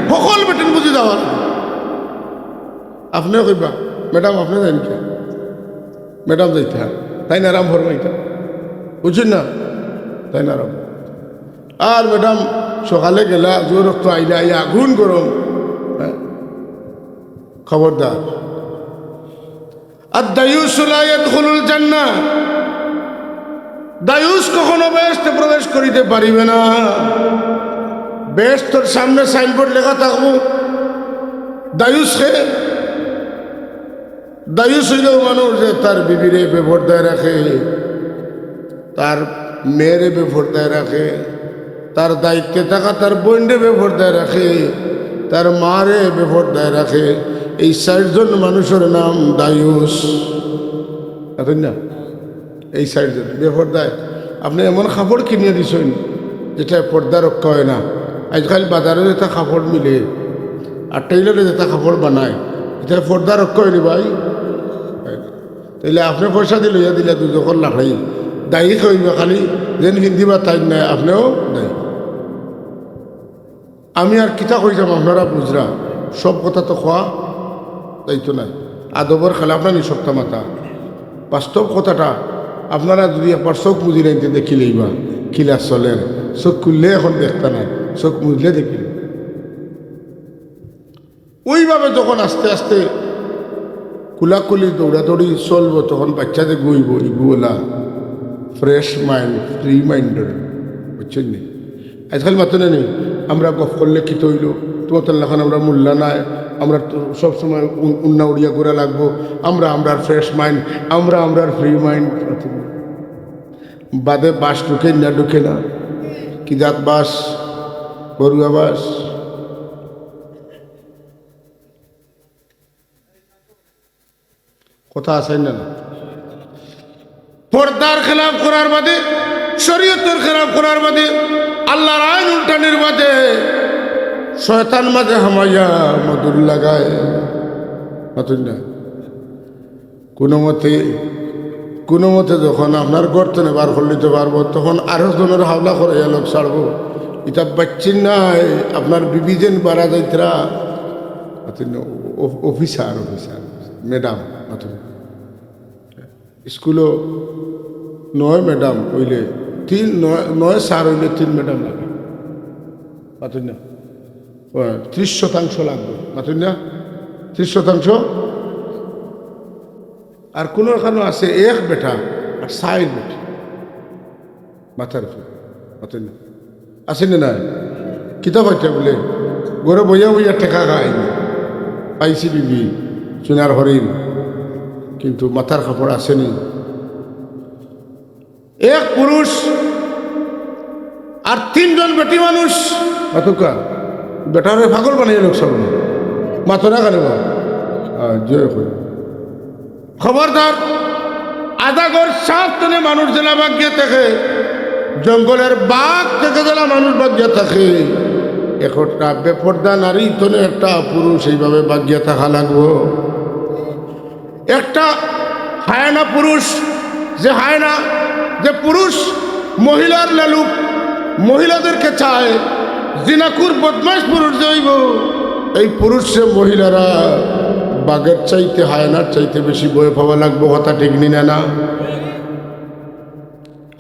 হকল বেটিন বুঝি যাওয়ার। আপনে কইবা, ম্যাডাম, আপনে যাইন কে? ম্যাডাম যাইতা, তাইন আরাম ফরমাইতা, বুঝছইন না? তাইন আরাম। আর ম্যাডাম সকালে গেলা, জোহর অক্ত আইলা, আইয়া আগুন গরম। হ্যাঁ? খবরদার। আর দায়ুস লা ইয়াদখুলুল জান্নাহ, দায়ুস কখনো বেহেশতে প্রবেশ করিতে পারিবে না। বেহেশতর সামনে সাইনবোর্ড লেখা থাকবো, দায়ুস কে? দায়ুস অইলো মানুষ যে তার বিবিরে বেপর্দায় রাখে, তার মেয়েরে বেপর্দায় রাখে, তার দায়িত্বে থাকা তার বইনরে বেপর্দায় রাখে, তার মারে বেপর্দায় রাখে। এই চাইরজন মানুষর নাম দায়ুস। এখন না, এই চাইরজন বেপর্দায়। আপনে এমন কাপড় কিনিয়া দিছইন যেটায় পর্দা রক্ষা অয় না। আইজকাইল বাজারো যেটা কাপড় মিলে আর টেইলরে যেটা কাপড় বানায়, এটায় পর্দা রক্ষা অয়নি ভাই? অয় না। তাইলে আপনে পয়সা দি লইয়া দিলা দুজখর লাখান। দায়ী কে অইবা? খালি যেইন ফিন্দিবা তাইন নায়, আপনেও দায়ী। আমি আর কিতা কইতাম, আপনারা বুঝরা, সব কথা তো কওয়া যাইতো নায়। আদবর খেলাফ নানি সবতা মাতা? বাস্তব কথাটা, আপনারা যুদি একবার চউখ মুজিলাইন তে দেখিলাইবা কিলা চলের। চউখ খুললে এখন দেখতা নায়, চউখ মুজলে দেখিলাইবা। ওইভাবে যখন আস্তে আস্তে কুলাকুলি দৌড়াদৌড়ি চলবো, তখন বাইচ্চা যেগু অইবো, ইগু অইলা fresh mind, free minded, বুঝছইন নি? আইজকাইল মাতো না নি, আমরা গফ করলে কিতা অইলো, তুমার লাখান আমরার মুল্লা নাই, আমরার তো সবসময় উন-, উন্না উড়িয়া ঘুরা লাগবো, আমরা আমরার fresh mind, আমরা আমরার free mind। বাদে বাঁশ ঢুকে না ঢুকে না, কি জাত বাঁশ? বরুয়া বাঁশ। কথা আছে না? পর্দার খেলাফ করার বাদে, শরীয়তর খেলাফ করার বাদে, আল্লার আইন উল্টানির বাদে শয়তান মাঝে হামাইয়া মধুর লাগায়। মাতুন না? কুনুমতে, কুনুমতে যখন আপনার ঘর তনে বার করলিতে পারবো, তখন আরো জনর হাওলা করাইয়া লগ ছাড়বো। ইতা বাইচ্চির নায়, আপনার বিবি যেন বারা যাইতরা। মাতুন না? অফ-, অফিসার, অফিসার, ম্যাডাম, মাতুন না? স্কুলো নয় ম্যাডাম অইলে তিন, নয়, নয় স্যার অইলে তিন ম্যাডাম লাগে। মাতুন না? ও, ত্রিশ শতাংশ লাগবো। মাতুন না? ত্রিশ শতাংশ। আর কুনু খানো আছে এক বেটা আর চাইর বেটি। মাথার উপরে। মাতুন না? আছে নি না? কিতা পাইতা বুলে? ঘরো বইয়া বইয়া টেকা খাই। পাইছি বিবি, সোনার হরিণ। কিন্তু মাথার কাপড় আছে নি। এক পুরুষ আর তিনজন বেটি মানুষ। মাতুক্কা, বেটারে পাগল বানাইয়া লগ ছাড়বো। মাতো না কেনে বা? আহ, জয় করি। খবরদার, আধা ঘর সাফ তনে মানুষ যেলা বাগিয়া থাকে, জঙ্গলর বাঘ থাকি যেলা মানুষ বাগিয়া থাকে, একটা বেপর্দা নারী তনে একটা পুরুষ এইভাবে বাগিয়া থাকা লাগবো। একটা হায়না পুরুষ, যে হায়না, যে পুরুষ মহিলার লালুক, মহিলাদেরকে চায়, জিনাকুর বদমাইশ পুরুষ যে অইবো, এই পুরুষরে মহিলারা বাঘের চাইতে, হায়নার চাইতে বেশি ভয় পাওয়া লাগবো। কথা ঠিক নি না? না?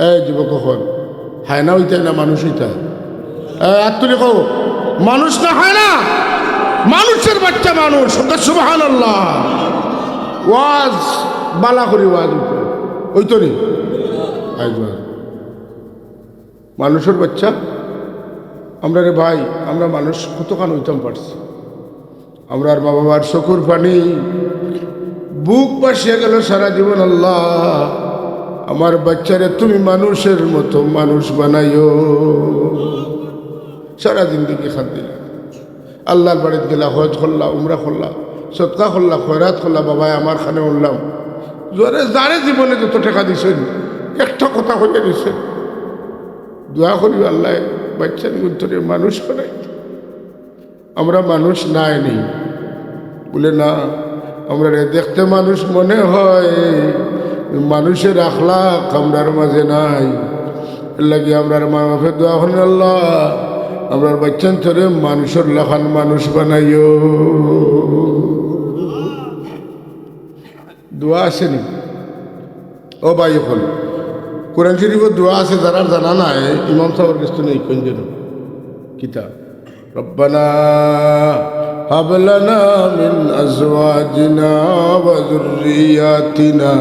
এই যুবক অকল, হায়না অইতায় না মানুষ অইতায়? এই আত তুলি কও, মানুষ না হায়না? মানুষের বাচ্চা মানুষ। সুবহানাল্লাহ। ওয়াজ, বালা করি ওয়াজ অইতো, অইতো নি? আইজ ওয়াজ। মানুষর বাচ্চা আমরা রে ভাই, আমরা মানুষ কতখান অইতাম পারছি। আমরার মা বাবার চকুর পানি, বুক ভাসিয়া গেল সারা জীবন। আল্লাহ, আমার বাচ্চারে তুমি মানুষের মতো মানুষ বানাইও। সারা জিন্দেগি কান্দিলা। আল্লার বাড়িত গেলা, হজ করলা, উমরা করলা, সদকা করলা, খয়রাত করলা, বাবায় আমার কানে হুনলাম। যারে, যারে জীবনে যত টেকা দিছইন, একটা কথা কইয়া দিছইন, দোয়া করিও আল্লায় বাচ্চাইন্তরে মানুষ বানাইতা। আমরা মানুষ নায় নি? বুলে, না, আমরারে দেখতে মানুষ মনে হয়, মানুষের আখলাক আমরার মাঝে নাই। এরলাগি আমরার মা বাপে দোয়া করইন, আল্লাহ, আমরার বাচ্চাইন্তরে মানুষর লাখান মানুষ বানাইও। দোয়া আছে নি? ও ভাই অকল, কোরআন শরীফর দোয়া আছে, যারার জানা নাই, ইমাম সাবর গেছ থনে কইন যেন। কিতা? ربنا هب لنا من أزواجنا وذرياتنا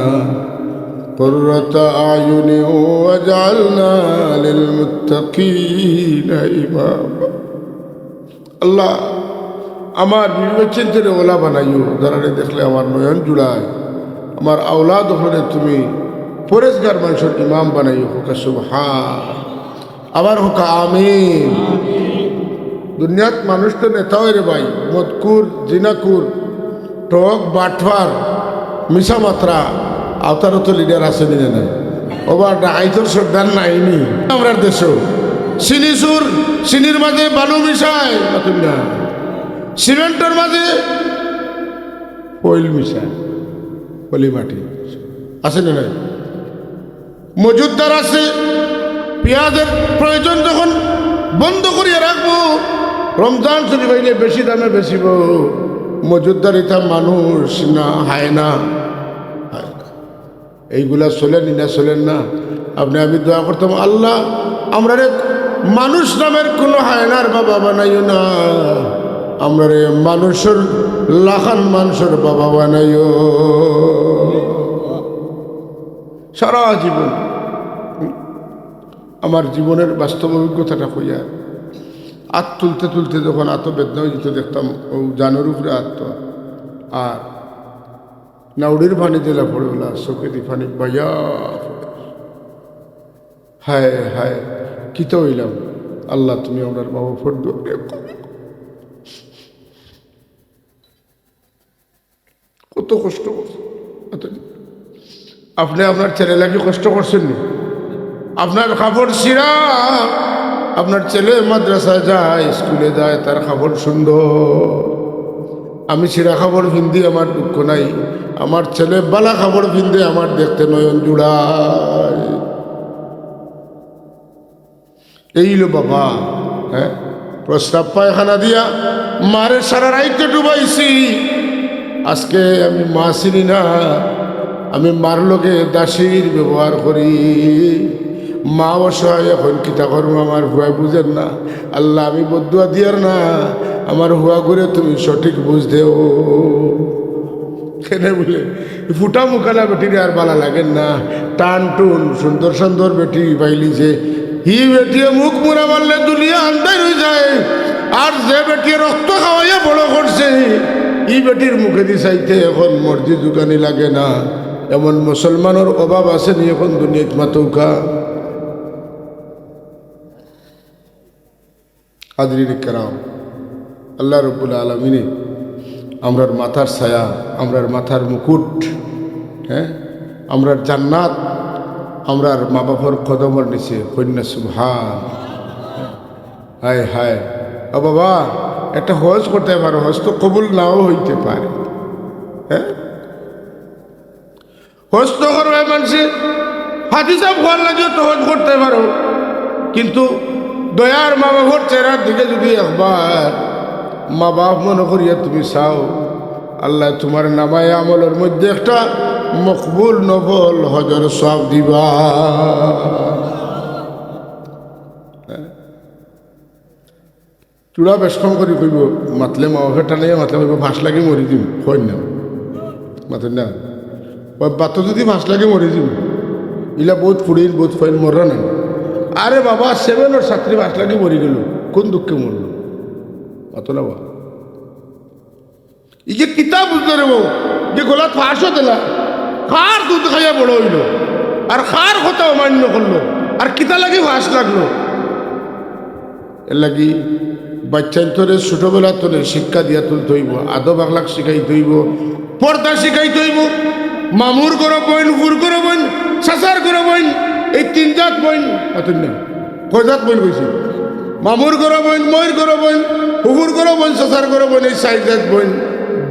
قرة أعين واجعلنا للمتقين إماما। আল্লাহ, আমার বিবি বাচ্চাইন্তরে ওলা বানাইও, যারারে দেখলে আমার নয়ন জুড়ায়, আমার আওলাদ অকলরে তুমি পরেজগার মানষর ইমাম বানাইও। কউক্কা সুবহান। আবার কউক্কা আমিন। দুনিয়াত মানুষ তো নেতা অয় রে ভাই, মদখুর, জিনাখুর, ঠগ, বাটপার, মিছা মাতরা, আওতারও তো লিডার আছে নি না নাই? ওবা ডাকাইতর সর্দার নাই নি আমরার দেশো? চিনি চুর, চিনির মাঝে বালু মিশায়, মাতুন না। সিমেন্টর মাঝে অয়েল মিশায়, পলি মাটি, আছে নি না নাই? মজুতদার আছে, পিয়াজর প্রয়োজন যখন বন্ধ করিয়া রাখবো, রমজান শরীফ আইলে বেশি দামে বেচিবো। মজুতদার ইতা মানুষ না, হায়না। এইগুলা চলে নি না, চলের না? আপনে আমি দোয়া করতাম, আল্লাহ, আমরারে মানুষ নামের কোনো হায়নার বাবা বানাইও না, আমরারে মানুষর লাখান মানষর বাবা বানাইও। সারা জীবন আমার জীবনের বাস্তব অভিজ্ঞতাটা কইয়ার, আত তুলতে তুলতে যখন আতো বেদনা অইযিতো, দেখতাম অউ জানর উপরে আত তো, আর নাউড়ির পানি দিলা পড়ে, ওলা চোখেদি পানি বাইয়া পড়ে। হায় হায়, কিতা অইলাম? আল্লাহ, তুমি আমরার মা বাপর দোয়া কবুল করো। কত কষ্ট করছে। আপনে আপনার ছেলে লাগি কষ্ট করছেন নি? আপনার কাপড় ছিঁড়া, আপনার ছেলে মাদ্রাসায় যায়, স্কুলে যায়, তার কাপড় সুন্দর। আমি ছিঁড়া কাপড় পিন্দি, আমার দুঃখ নাই। আমার ছেলে বালা কাপড় পিন্দে, আমার দেখতে নয়ন জুড়ায়। এইলো বাবা, হ্যাঁ, প্রস্রাব পায়খানা দিয়া মারে সারা রাইতে ডুবাইছি। আজকে আমি মা চিনি না, আমি মার লগে দাসীর ব্যবহার করি। মা অসহায়, এখন কিতা করমু, আমার পুয়ায় বুঝের না। আল্লাহ, আমি বদদোয়া দিয়ার না, আমার পুয়াগুরে তুমি সঠিক বুঝ দেও। কেনে বুলে, ফুটা মুখালা বেটিরে আর বালা লাগের না। টান টুন, সুন্দর সুন্দর বেটি পাইলিছে। হি বেটিয়ে মুখ মুড়া মারলে দুনিয়া আন্দাইর অইযায়। আর যে বেটিয়ে রক্ত খাওয়াইয়া বড় করছে, ই বেটির মুখেদি চাইতে এখন মর্জি জুগানি লাগে না। এমন মুসলমানর অভাব আছে নি এখন দুনিয়াত, মাতউক্কা? হাজিরিন কেরাম, আল্লাহ রব্বুল আলামিনে আমরার মাথার ছায়া, আমরার মাথার মুকুট, হ্যাঁ, আমরার জান্নাত, আমরার মা বাপর কদমর নিচে। কইন না সুবহান। হায় হায়, ও বাবা, একটা হজ করতে পারো, হজ তো কবুল নাও অইতে পারে, হ্যাঁ? হজ তো করবায় মানষে, হাজি সাব অওয়ার লাগিও তো হজ করতে পারো, কিন্তু দয়ার মা বাপর চেহারার দিকে যদি একবার মা বাপ মনে করিয়া তুমি চাও, আল্লায় তুমার নামায়ে আমলর মধ্যে একটা মকবুল নফল হজর সওয়াব দিবা। চুড়া বেশ কম করি কইবো, মাতলে মা বাপে টানাইয়া মাতলে কইবো, "ফাঁস লাগি মরি যিমু", কইন না। মাতইন না। বা-, বাতো যদি ফাঁস লাগি মরি যিমু, ইলা বউত ফুড়িন, বউত ফুড়িন মররা নাই। আরে বাবা, সেভেনর ছাত্রী ফাঁস লাগি মরি গেল, কোন দুঃখে মরল? মাতো না বা। ই যে কিতা বুঝলো রে বউ, যে গলাত ফাঁসও দিলা, কার দুধ খাইয়া বড় অইলো, আর কার কথা অমান্য করলো, আর কিতা লাগি ফাঁস লাগলো? এর লাগি বাচ্চাইন্তরে ছোটবেলা তনে শিক্ষা দিয়া তুলতে অইবো, আদব আখলাক শিখাইতে অইবো, পর্দা শিখাইতে অইবো। মামুর ঘরো বইন, ফুফুর ঘরো বইন, চাচার ঘরো বইন, এই তিন জাত বইন, মাতইন না। কয় জাত বইন কইছি? মামুর ঘরো বইন, মইর ঘরো বইন, ফুফুর ঘরো বইন, চাচার ঘরো বইন, এই চাইর জাত বইন।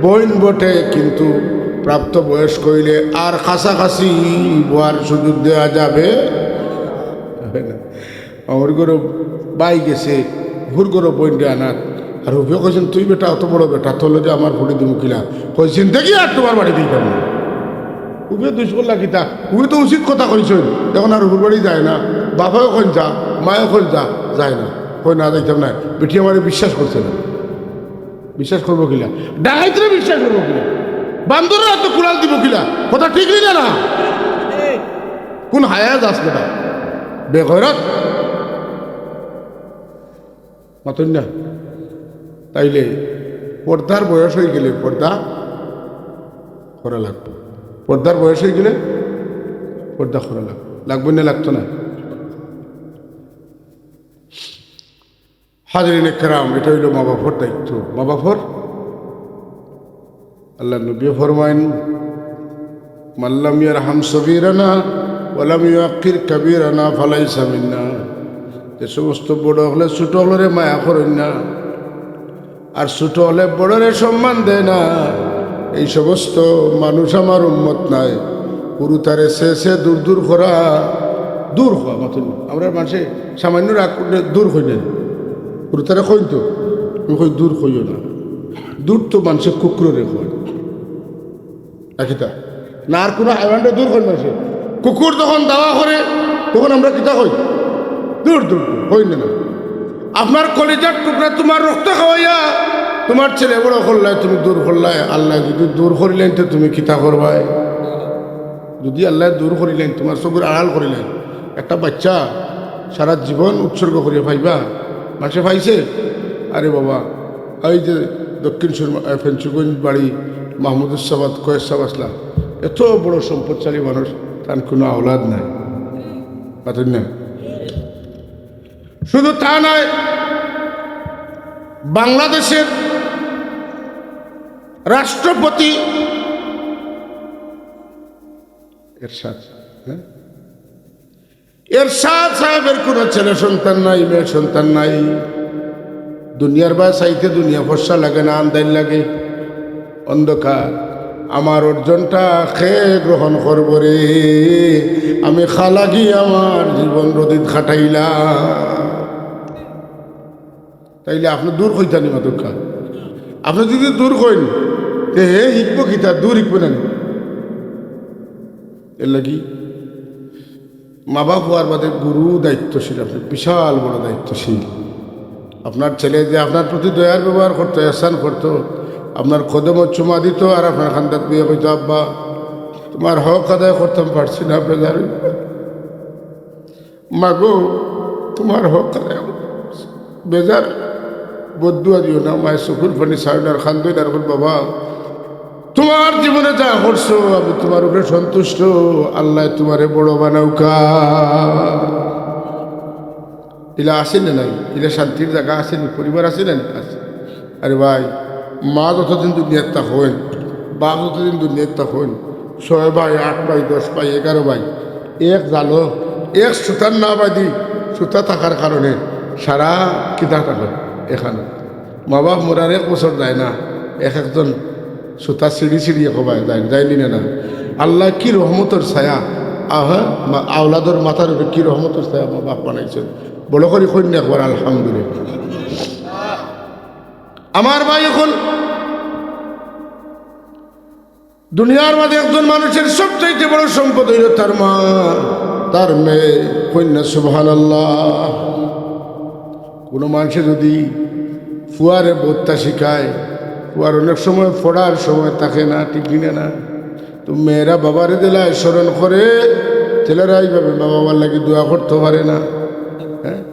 বইন বটে, কিন্তু প্রাপ্ত বয়স্ক অইলে আর কাছাকাছি বওয়ার সুযোগ দেওয়া যাবে না। মামুর ঘরো ভাই গেছে, ফুফুর ঘরো বইনরে আনাত, আর ফুফুয়ে কইছইন, "তুই বেটা অত বড় বেটা, তোর লগে আমার ফুড়ি দিমু কিলা?" কইছইন, "দেখি আর তুমার বাড়ি দিতাম না।" উবে দুষ করলা কিতা? উবে তো উচিত কথা কইছইন। এখন আর হুরুর বাড়ি যায় না, বাপেও কইন যা, মায়েও কইন যা, যায় না, কয় না যাইতাম না, বেটি আমারে বিশ্বাস করছে না। বিশ্বাস করবো কিলা? ডাকাইতরে বিশ্বাস করবো কিলা? বান্দরর আতো কুড়াল দিবো কিলা? কথা ঠিক নি না? না, কোন হায়া যাস না? বেগয়রত। মাতইন না। তাইলে পর্দার বয়স অইগেলে পর্দা করা লাগবো। পর্দার বয়স অইগেলে পর্দা করা লাগবো। লাগবো না, লাগতো না? হাজিরিনে কেরাম, ইটা অইলো মা বাপর দায়িত্ব। মা বাপর, আল্লার নবীয়ে ফরমাইন, "মাল্লাম ইয়ারহাম সগীরানা ওয়ালাম ইউআক্কির কাবীরানা ফালাইসা মিন্না।" যে সমস্ত বড় অকলে ছোট অকলরে মায়া করইন না, আর ছোট অকলে বড়রে সম্মান দেয় না, এই সমস্ত মানুষ আমার উম্মত নায়। হুরুতারে সে সে দূর দূর করা, দূর কওয়া মাতইন না। আমরার মানষে সামান্য রাগ করলে দূর কইন না। হুরুতারে কইন তো, আমি কই দূর কইও না। দূর তো মানষে কুকুররে কয়। না কিতা? না আর কুনু হায়ওয়ানরে দূর কইন মানষে। কুকুর যখন দাওয়া করে, তখন আমরা কিতা কই? দূর, দূর, দূর, কইন না। আপনার কলিজার টুকরা তুমার রক্ত খাওয়াইয়া তুমার ছেলে বড় করলায়, তুমি দূর করলায়, আল্লায় যুদি দূর করিলাইন তে তুমি কিতা করবায়? যুদি আল্লায় দূর করিলাইন, তুমার চকুর আড়াল করিলাইন, একটা বাইচ্চা সারা জীবন উৎসর্গ করিয়া পাইবা? মানষে পাইছে? আরে বাবা, এই যে দক্ষিণ সুরমা, এ, ফেঞ্চুগঞ্জ বাড়ি মাহমুদুস সামাদ, কয়েস সাব আছলা, এত বড় সম্পদশালী মানুষ, তান কুনু আওলাদ নাই। মাতইন না। শুধু তা নয়, বাংলাদেশের রাষ্ট্রপতি এরশাদ, হ্যাঁ? এরশাদ সাহেবের কুনু ছেলে সন্তান নাই, মেয়ে সন্তান নাই। দুনিয়ার বায় চাইতে দুনিয়া ফর্সা লাগে না, আন্দাইর লাগে, অন্ধকার। আমার অর্জনটা কে গ্রহণ করবো রে? আমি খালাগি আমার জীবন রদিত খাটাইলাম। তাইলে আপনে দূর কইতা নি মাতউক্কা? আপনে যুদি দূর কইন, তে হে হিকবো কিতা? দূর হিকবো না নি? এরলাগি মা বাপ অওয়ার বাদে গুরু দায়িত্বশীল, আপনে বিশাল বড় দায়িত্বশীল। আপনার ছেলে যে আপনার প্রতি দয়ার ব্যবহার করতো, এহসান করতো, আপনার কদমো চুমা দিতো আর আপনার কান্দাত বইয়া কইতো, "আব্বা, তুমার হক আদায় করতাম পারছি না, বেজার অইবা।" মাগো, তুমার হক আদায় করছি। বেজার, বদদুয়া দিও না, মায় চকুর পানি ছাড়ইন আর কান্দইন আর কইন, "বাবা, তুমার জীবনে যা করছো, আমি তুমার উপরে সন্তুষ্ট, আল্লায় তুমারে বড় বানাউক্কা।" ইলা আছে না নাই? ইলা শান্তির জাগা আছে নি? পরিবার আছে না নাই? আছে। আরে ভাই, মা যতদিন দুনিয়াত থাকইন, বাপ যতদিন দুনিয়াত থাকইন, ছয় ভাই, আট ভাই, দশ ভাই, এগারো ভাই, এক জালো, এক সুতার না বাদি, সুতা থাকার কারণে সারা কিতা থাকইন এখানো। মা বাপ মরার এক বছর যায় না, এক একজন সুতা ছিড়ি ছিড়ি এক ভাই যায়, যায় নি না? আল্লায় কি রহমতর ছায়া, আহা, মা-, আওলাদর মাথার উপরে কি রহমতর ছায়া মা বাপ বানাইছইন। বড় করি কইন না একবার আলহামদুলিল্লাহ। আমার ভাই, অখন দুনিয়ার মাঝে একজন মানুষের সবচাইতে বড় সম্পদ অইলো তার মা, তার মেয়ে। কইন না সুবহানাল্লাহ। কুনু মানষে যুদি ফুয়ারে বউততা শিখায়, ফুয়ার অনেক সময় পড়ার সময় থাকে না, ঠিক নি না? তো মেয়েরা বাবারে দিলায় স্মরণ করে, ছেলেরা এইভাবে মা বাবার লাগি দোয়া করতো পারে না। হ্যাঁ?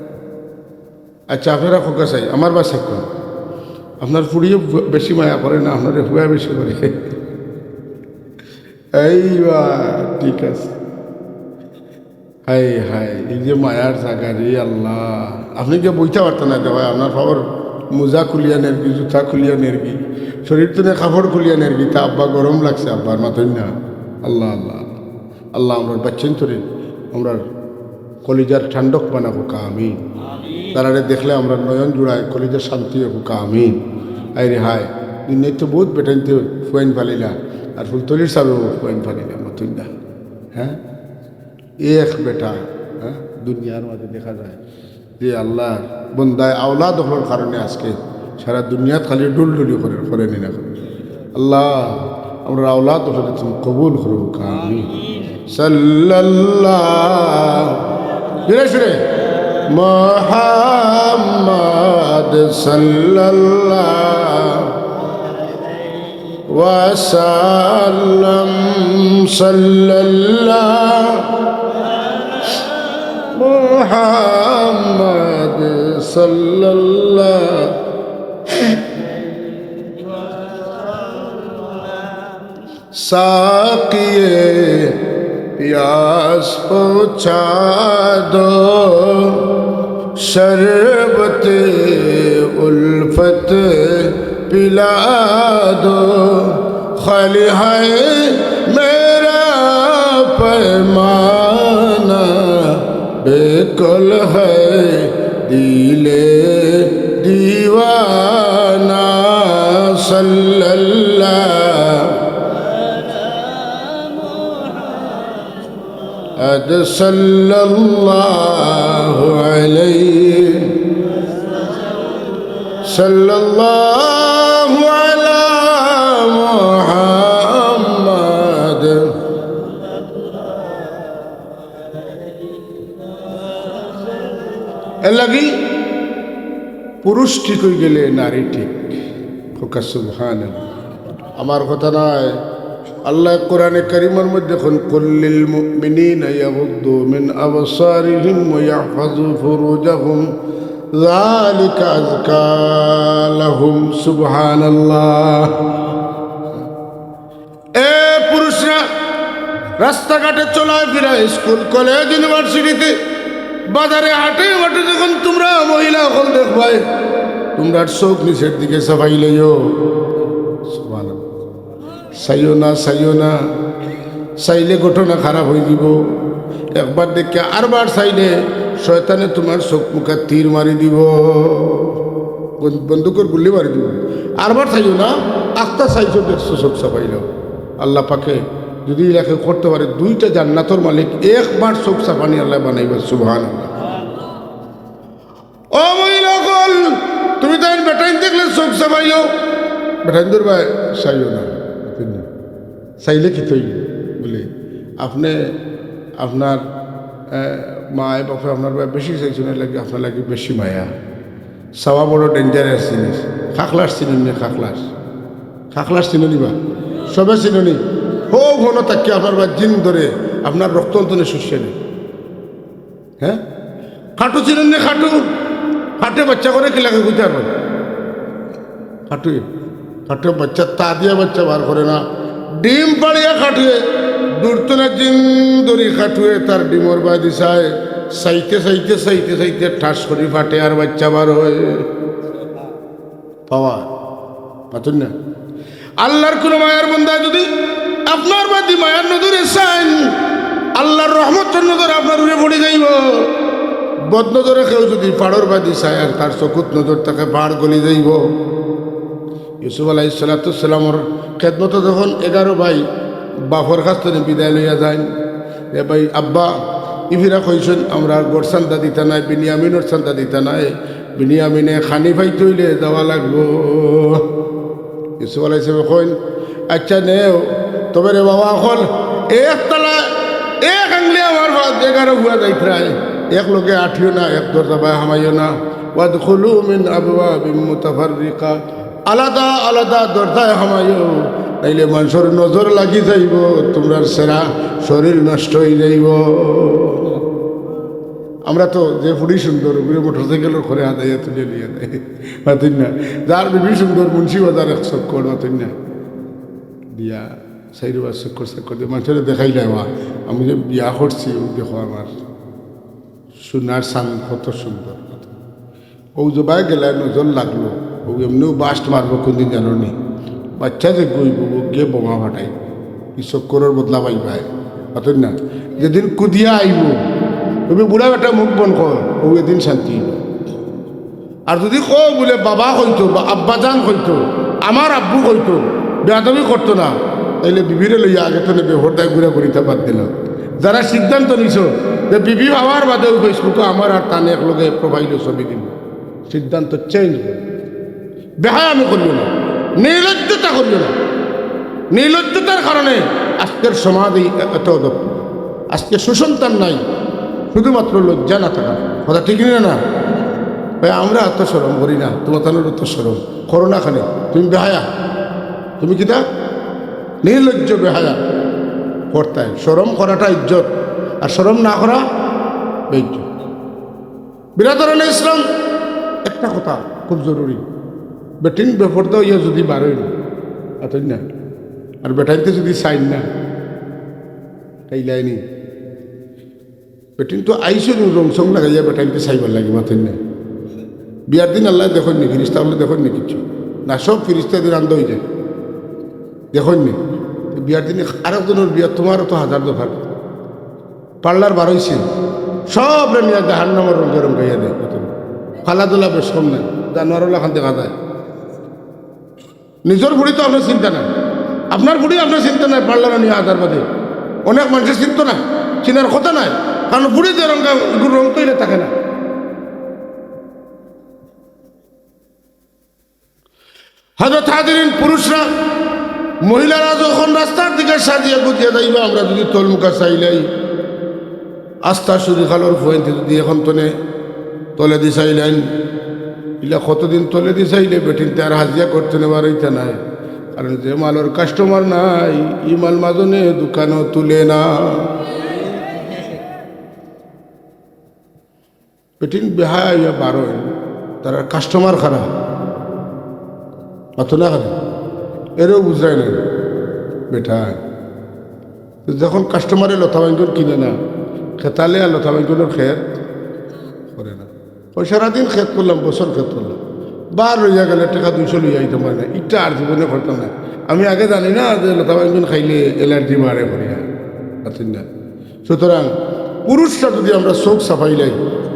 আচ্ছা, আপনারা কউক্কা চাই, আমার বাসায় কউক্কা, আপনার ফুড়িয়ে বেশি মায়া করে না, আপনারে ফুয়া বেশি করে? এইবা, ঠিক আছে। হায় হায়, এই যে মায়ার জাগা রে আল্লাহ, আপনে গিয়া বইতা পারতা না রে ভাই, আপনার পাওর মোজা খুলিয়া নেরগি, জুতা খুলিয়া নেরগি, শরীর তনে কাপড় খুলিয়া নেরগি, তা আব্বা গরম লাগছে, আব্বার মাতইন না। আল্লাহ, আল্লাহ, আল্লাহ। আল্লাহ, আমরার বাইচ্চাইন্তরে আমরার কলিজার ঠান্ডক বানাউক্কা, আমিন। তারারে দেখলে আমরার নয়ন জুড়ায়, কলিজার শান্তি অউক্কা, আমিন। আয় রে হায়, দুনিয়াত তো বউত বেটাইন্তে ফুয়াইন ফালাইলা, আর ফুলতলির সাবেও ফুয়াইন ফালাইলা, মাতইন না। হ্যাঁ, এক বেটা, হ্যাঁ, দুনিয়ার মাঝে দেখা যায় যে আল্লার বন্দায় আওলাদ অকলর কারণে আজকে সারা দুনিয়াত খালি ডুলডুলি করে, করে নি না করে। আল্লাহ, আমরার আওলাদ অকলরে তুমি কবুল করো, আমিন। সাল্লাল্লাহু, জোরে সোরে, মুহাম্মদ সাল্লাল্লাহু ওয়াসাল্লাম, সাল্লাল্লাহু মুহাম্মদ সাল্লাল্লাহু। ساقی پیاس پہنچا دو، شربت الفت پلا دو۔ خالی ہے میرا پیمانہ، بے کل ہے دل دیوانہ۔ صلی اللہ، صلی اللہ علیہ، صلی اللہ علی محمد۔ এর লাগি পুরুষ ঠিক অই গেলে নারী ঠিক। কউক্কা সুবহানাল্লাহ। আমার কথা নায়। আল্লায় কোরআনে কারীমর মধ্যে কইন, "কুল্লিল মুমিনিনা ইয়াগুদ্দু মিন আবসারিহিম ওয়া ইয়াহফাজু ফুরুজাহুম, যালিকা আযকা লাহুম।" সুবহানাল্লাহ। এ পুরুষরা, রাস্তাঘাটে চলাফেরা, স্কুল, কলেজ, ইউনিভার্সিটিতে, বাজারে হাটে মাটে যখন তুমরা মহিলা অকল দেখবায়, তুমরার চউখ নিচের দিকে চাপাই লইও। সুবহানাল্লাহ। চাইও না, চাইও না, চাইলে ঘটনা খারাপ অই যিবো। একবার দেখিয়া আরবার চাইলে শয়তানে তুমার চউখ মুখা তীর মারি দিবো। বন-, বন্দুকর গুল্লি মারি দিবো। আরবার চাইও না, আখতা চাইছো, দেখছো, চউখ চাপাইলাও। আল্লাহ পাকে যুদি ইলাকে করতে পারে, দুইটা জান্নাতর মালিক একবার চউখ চাপানি আল্লায় বানাইবা। সুবহানাল্লাহ। ও মহিলা অকল, তুমি তাইন বেটাইন দেখলে চউখ চাপাইও, বেটাইন ধরবায় চাইও না। চাইলে কিতা অইবো? বলে, আপনে আপনার, এ, মায় বাপে আপনার বায় বেশি চাইছইন, এর লাগি আপনার লাগি বেশি মায়া। চাওয়া বড় dangerous জিনিস। খাকলাস চিনইন নি? খাকলাস, খাকলাস চিনো নি বা? সবে চিনো নি? হউ হনো তাকি আপনার বায় জিন ধরে, আপনার রক্ত অন্তনে শুষে নি। হ্যাঁ? খাটু চিনইন নি? খাটু, খাটুয়ে বাচ্চা করে কিলাকে কইতে পারবেন? খাটুয়ে, খাটুয়ে বাচ্চা, তা দিয়া বাচ্চা বার করে না। ডিম পাড়িয়া খাটুয়ে, দূর তনে জিন ধরি খাটুয়ে তার ডিমর বায়দি চায়, চাইতে, চাইতে, চাইতে, চাইতে ঠাস করি ফাটে আর বাচ্চা বার অয়। পাওয়ার, মাতুন না? আল্লার কুনু মায়ার বন্দা যুদি আপনার বায়দি মায়ার নজরে চাইন, আল্লার রহমতর নজর আপনার উপরে পড়ি যাইবো। বদ নজরে কেউ যুদি পাড়র বায়দি চায় আর তার চকুত নজর থাকে, পাড় গলি যাইবো। ইউসুফ আলাইহিস সালাতু ওয়াস সালামর খেদমতো যখন এগারো ভাই বাপর কাছ তনে বিদায় লইয়া যাইন, এ ভাই, আব্বা, ইফিরা কইছইন, আমরার ঘর চান্দা দিতা নায়, বিনিয়ামিনর চান্দা দিতা নায়, বিনিয়ামিনে খানি পাইতে অইলে যাওয়া লাগবো। ইউসুফ আলাইহিস সালামে কইন, "আচ্ছা নেও, তবে রে বাবা অকল, এক তালা, এক আঙ্গুলে আমার পাঁচ, এগারো ফুয়া যাইতরায়, এক লগে আটিও না, এক দরজা বায় হামাইও না। ওয়াদখুলু মিন আবওয়াবিন মুতাফাররিকা, আলাদা আলাদা দরজায় হামাইও, নাইলে মানষর নজর লাগি যাইবো, তুমরার সারা শরীর নষ্ট অই যাইবো।" আমরা তো যে ফুড়ি সুন্দর, উপরে মোটরসাইকেলর খরে আদাইয়া তুলে নিয়া দেয়, মাতুন না? যার বিবি সুন্দর, মুন্সিবাজার এক চক্কর, মাতুন না? দিয়া, চাইরোবার চক্কর চক্কর দিয়া, মানষরে দেখাইলায়, "ওয়া, আমি যে বিয়া করছি, অউ দেখো আমার সোনার চান কত সুন্দর।" অউ জবায় গেলায় নজর লাগলো, অউ এমনেউ বাস্ট মারবো কুনদিন জানো নি? বাচ্চা যে গইবো, অউ গিয়ে বোমা ফাটাইবো। ই চক্করর বদলা পাইবায়, মাতুন না? যেদিন কুদিয়া আইবো, তুমি বুড়া বেটা মুখ বন্ধ কর, অউ এদিন শান্তি অইবো। আর যুদি কও বুলে বাবা কইতো বা আব্বাজান কইতো, আমার আব্বু কইতো, বেয়াদবি করতো না, তাইলে বিবিরে লইয়া আগে তনে বেপর্দায় ঘুরাঘুরিটা বাদ দিলাও। যারা সিদ্ধান্ত নিছো যে বিবি পাওয়ার বাদেউ Facebook-ও আমার আর তান এক লগে profile-ও ছবি দিবো, সিদ্ধান্ত change করো। বেহায়ামি করিও না, নির্লজ্জতা করিও না। নির্লজ্জতার কারণে আজকের সমাজ এই এত অধঃপতন। আজকে সুসন্তান নাই, শুধুমাত্র লজ্জা না থাকা। কথা ঠিক না, না? ভাই, আমরা এত শরম করি না, তোমার তানোর তো শরম করো না। খানে তুমি বেহায়া, তুমি কিতা? নির্লজ্জ, বেহায়া। করতায় শরম করাটা ইজ্জত, আর শরম না করা বেইজ্জত। বিরাদরানে ইসলাম, একটা কথা খুব জরুরি, বেটিন বেপর্দা অইয়া যুদি বারইন, আতইন না, আর বেটাইন্তে যুদি চাইন না, তাইলে আইনি বেটিন তো আইসইন রং সং লাগাইয়া বেটাইন্তে চাইবার লাগি, মাতইন না। বিয়ার দিন আল্লায় দেখইন নি, ফিরিস্তা অকলে দেখইন নি কিচ্ছু? না, সব ফিরিস্তা দিয়া আন্দা অইযায়, দেখইন নি? বিয়ার দিন আরক জনর বিয়া, তোমারও তো হাজার দফার পার্লার বারইছে, সবরে নিয়া জাহান্নামর রঙে রঙাইয়া দেয়। খেলাধুলা বেশ কম নাই, জানোয়ার অকল খান দেখা যায়। নিজর ফুড়ি তো আপনার চিন্তা নাই, আপনার ফুড়ি আপনার চিন্তা নাই, পার্লারো নিয়া আদার বাদে অনেক মানষে চিনতো না, চিনার কথা নাই, কারণ ফুড়ি যে রঙ, রঙ তো ইলা থাকে না। হযরত হাজিরিন, পুরুষরা, মহিলারা যখন রাস্তার দিকে সাজিয়া গুজিয়া যাইবা, আমরা যুদি তলমুখা চাইলাই, আস্তা সুরি খালর ফুয়াইন্তে যুদি এখন তনে তলেদি চাইলাইন, ইলা কতদিন তলেদি চাইলে বেটিন্তে আর হাজিয়া করতে নেবার অইতা নায়। কারণ যে মালর কাস্টমার নাই, ই মাল মাজনে দোকানো তুলে না। বেটিন বেহায়া অইয়া বারইন, তারার কাস্টমার খারা, অত না খারা, এরেও বুঝায় না বেটা। তো যখন কাস্টমারে লতা বাইঙ্গন কিনে না, খেতালে আর লতা বাইঙ্গনর খেত করে না। ওই সারাদিন খেত করলাম, বছর খেত করলাম, বার রইয়া গেলে টেকা দুইশো লইয়া আইতাম পারি না, ইটা আর জীবনে করতাম না। আমি আগে জানি না যে লতা বাইঙ্গন খাইলে অ্যালার্জি বাড়ে করিয়া, আছেন না। সুতরাং পুরুষরা যুদি আমরা চউখ চাপাইলাই,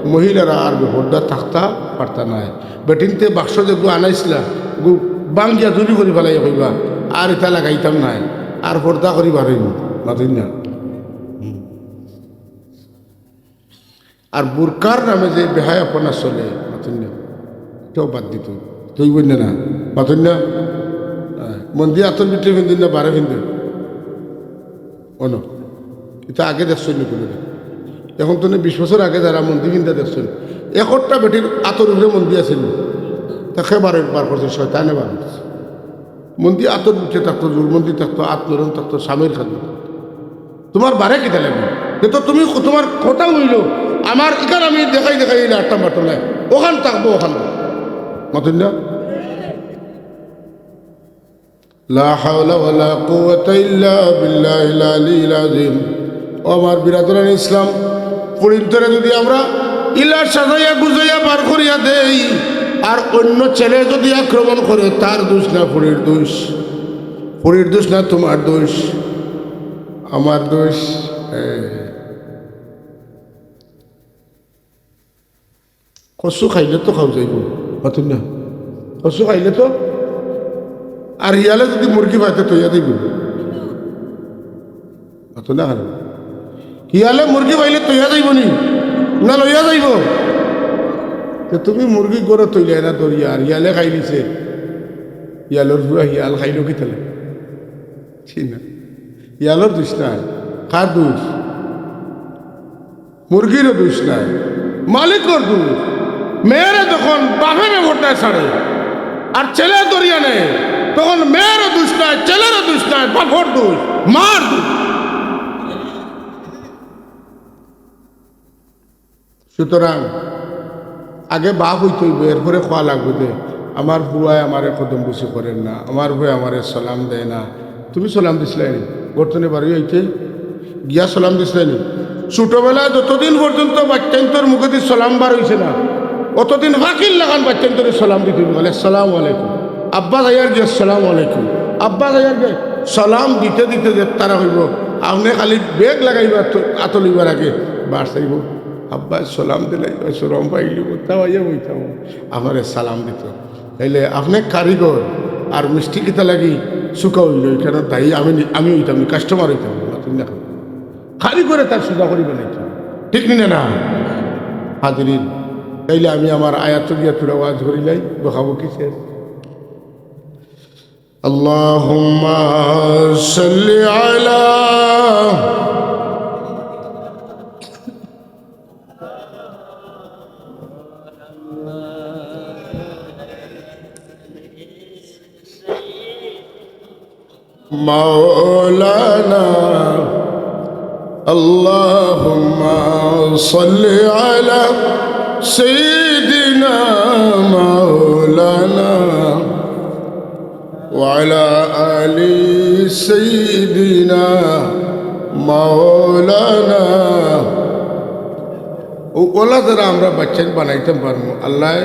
মহিলারা আর বেপর্দা থাকতা পারতা নায়। বেটিন্তে বাক্স যেগু আনাইছলা, গু বাঙ্গিয়া চুরি করি ফালাইয়া কইবা, "আর ইতা লাগাইতাম নায়, আর পর্দা করি বারইমু।" মাতইন না। আর বুরকার নামে যে বেহায়াপনা চলে, মাতইন না, ইটাও বাদ দিতো অইবো না, না? মাতইন না? আহ, মন্দি আতর ভিতরে ফিন্দইন না, বারে ফিন্দইন? অনো, ইটা আগে দেখছইন নি কুনুদিন? এখন তো নি বিশ বছর আগে যারা মন্দি ফিন্দা দেখছইন, একটা বেটির আতর উপরে মন্দি আছিল, তাকে বারে বার করছে, শয়তানে বার করছে। মন্দি আতর ভিতরে থাকতো, জোর মন্দি থাকতো, আত নরম থাকতো, স্বামীর খাদ্য থাকতো। তোমার বারে কিতা লাগবো? তে তো তুমি তোমার কথা অইলো, আমার ইখান আমি দেখাই দেখাই অইলে আটটা মারতো নাই, ওখান থাকবো, ওখান। মাতইন না? লা হাওলা ওয়ালা কুওয়াতা ইল্লা বিল্লাহিল আলিয়্যিল আযীম। ও আমার বিরাদরানে ইসলাম, ফুড়িন্তরে যুদি আমরা ইলা সাজাইয়া গুজাইয়া বার করিয়া দেই, আর অইন্য ছেলে যুদি আক্রমণ করে, তার দোষ না ফুড়ির দোষ, ফুড়ির দোষ না তোমার দোষ, আমার দোষ। এ, কচু খাইলে তো খাওয়া যাইবো, মাতইন না? কচু খাইলে তো, আর হিয়ালে যুদি মুরগি পায় তে থইয়া দিবো, মাতইন না কেনে? হিয়ালে মুরগি পাইলে থইয়া যাইবো নি, না লইয়া যাইবো? তে তুমি মুরগি ঘরো থইলায় না ধরিয়া, আর হিয়ালে খাইলিছে, হিয়ালর ফুয়া হিয়াল খাইলো কিতালে? ঠিক না? হিয়ালর দোষ নাই, কার দোষ? মুরগিরও দোষ নাই, মালিকর দোষ। মেয়েরে যখন বাপে বেপর্দায় ছাড়ে আর ছেলে ধরিয়া নেয়, তখন মেয়েরও দোষ নাই, ছেলেরও দোষ নাই, বাপর দোষ, মার দোষ। সুতরাং আগে বাপ অইতে অইবো, এরপরে কওয়া লাগবো যে আমার ফুয়ায় আমারে কদমবুসি করের না, আমার ফুয়ায় আমারে সালাম দেয় না। তুমি সালাম দিছলায় নি? ঘর তনে বারইয়া আইতে গিয়া সালাম দিছলায় নি? ছোটবেলায় যতদিন পর্যন্ত বাইচ্চাইন্তর মুখেদি সালাম বার অইছে না, অতদিন ফাকির লাখান বাইচ্চাইন্তরে সালাম দিতে অইবো, বলে, "আসসালামু আলাইকুম।" আব্বা যাইয়ার গিয়া, "আসসালামু আলাইকুম।" আব্বা যাইয়ার গিয়া, সালাম দিতে দিতে যে তারা কইবো, আপনে খালি ব্যাগ লাগাইবা তো, আতো লইবার আগে বার চাইবো। আব্বায় সালাম দিলে, শরম পাইলিবো, তাও আইয়া বইতাম, আমারে সালাম দিতো। তাইলে আপনে কারিগর, আর মিষ্টি কিতা লাগি শুকা অইলো, ইখানো দায়ী আমি নি-, আমি অইতাম নি, কাস্টমার অইতাম নি, মাতইন না কেনে? কারিগরে তার সুজা করি বানাইতো, ঠিক নি না, না? হাজিরিন, তাইলে আমি আমার আয়াত গিয়া থুড়া ওয়াজ করিলাই, বকাবকি শেষ। اللهم صل على مولانا، اللهم صل على سيدنا مولانا وعلى آل سيدنا مولانا। ও-, অলা যারা আমরা বাচ্চাইন বানাইতাম পারমু, আল্লায়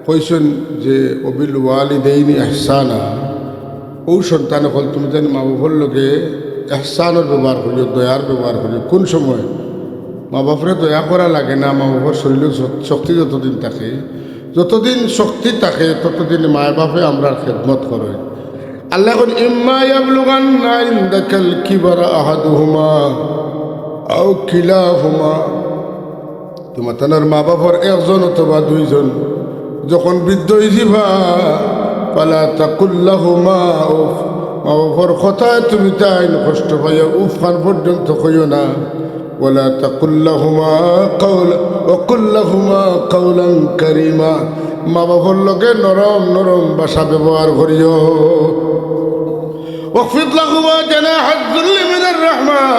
কইছইন যে, "ওবিল ওয়ালিদাইনি ইহসানা", অউ সন্তান অকল তুমি যেন মা বাফর লগে ইহসানর ব্যবহার করিও, দয়ার ব্যবহার করিও। কুন সময়? মা বাফরে দয়া করা লাগে না, মা বাফর শরীলো শ-, শক্তি যতদিন থাকে, যতদিন শক্তি থাকে, ততদিন মায় বাফে আমরার খেদমত করইন। আল্লায় কইন, "ইম্মা ইয়াবলুগান্না ইনদাকাল কিবারা আহাদুহুমা আও কিলাহুমা।" তুমাতানর মা বাফর একজন অথবা দুইজন যখন বৃদ্ধ অইযিবা, ফালা তাকুল লাহুমা উফ, মা বাফর কথায় তুমি তাইন কষ্ট পাইয়া উফ খান পর্যন্ত কইও না। ওয়ালা তাকুল লাহুমা কাওলা, ওয়া কুল লাহুমা কাওলান কারীমা, মা বাফর লগে নরম নরম ভাষা ব্যবহার করিও। ওয়াখফিদ লাহুমা জানাহাজ যুল্লি মিনার রাহমা,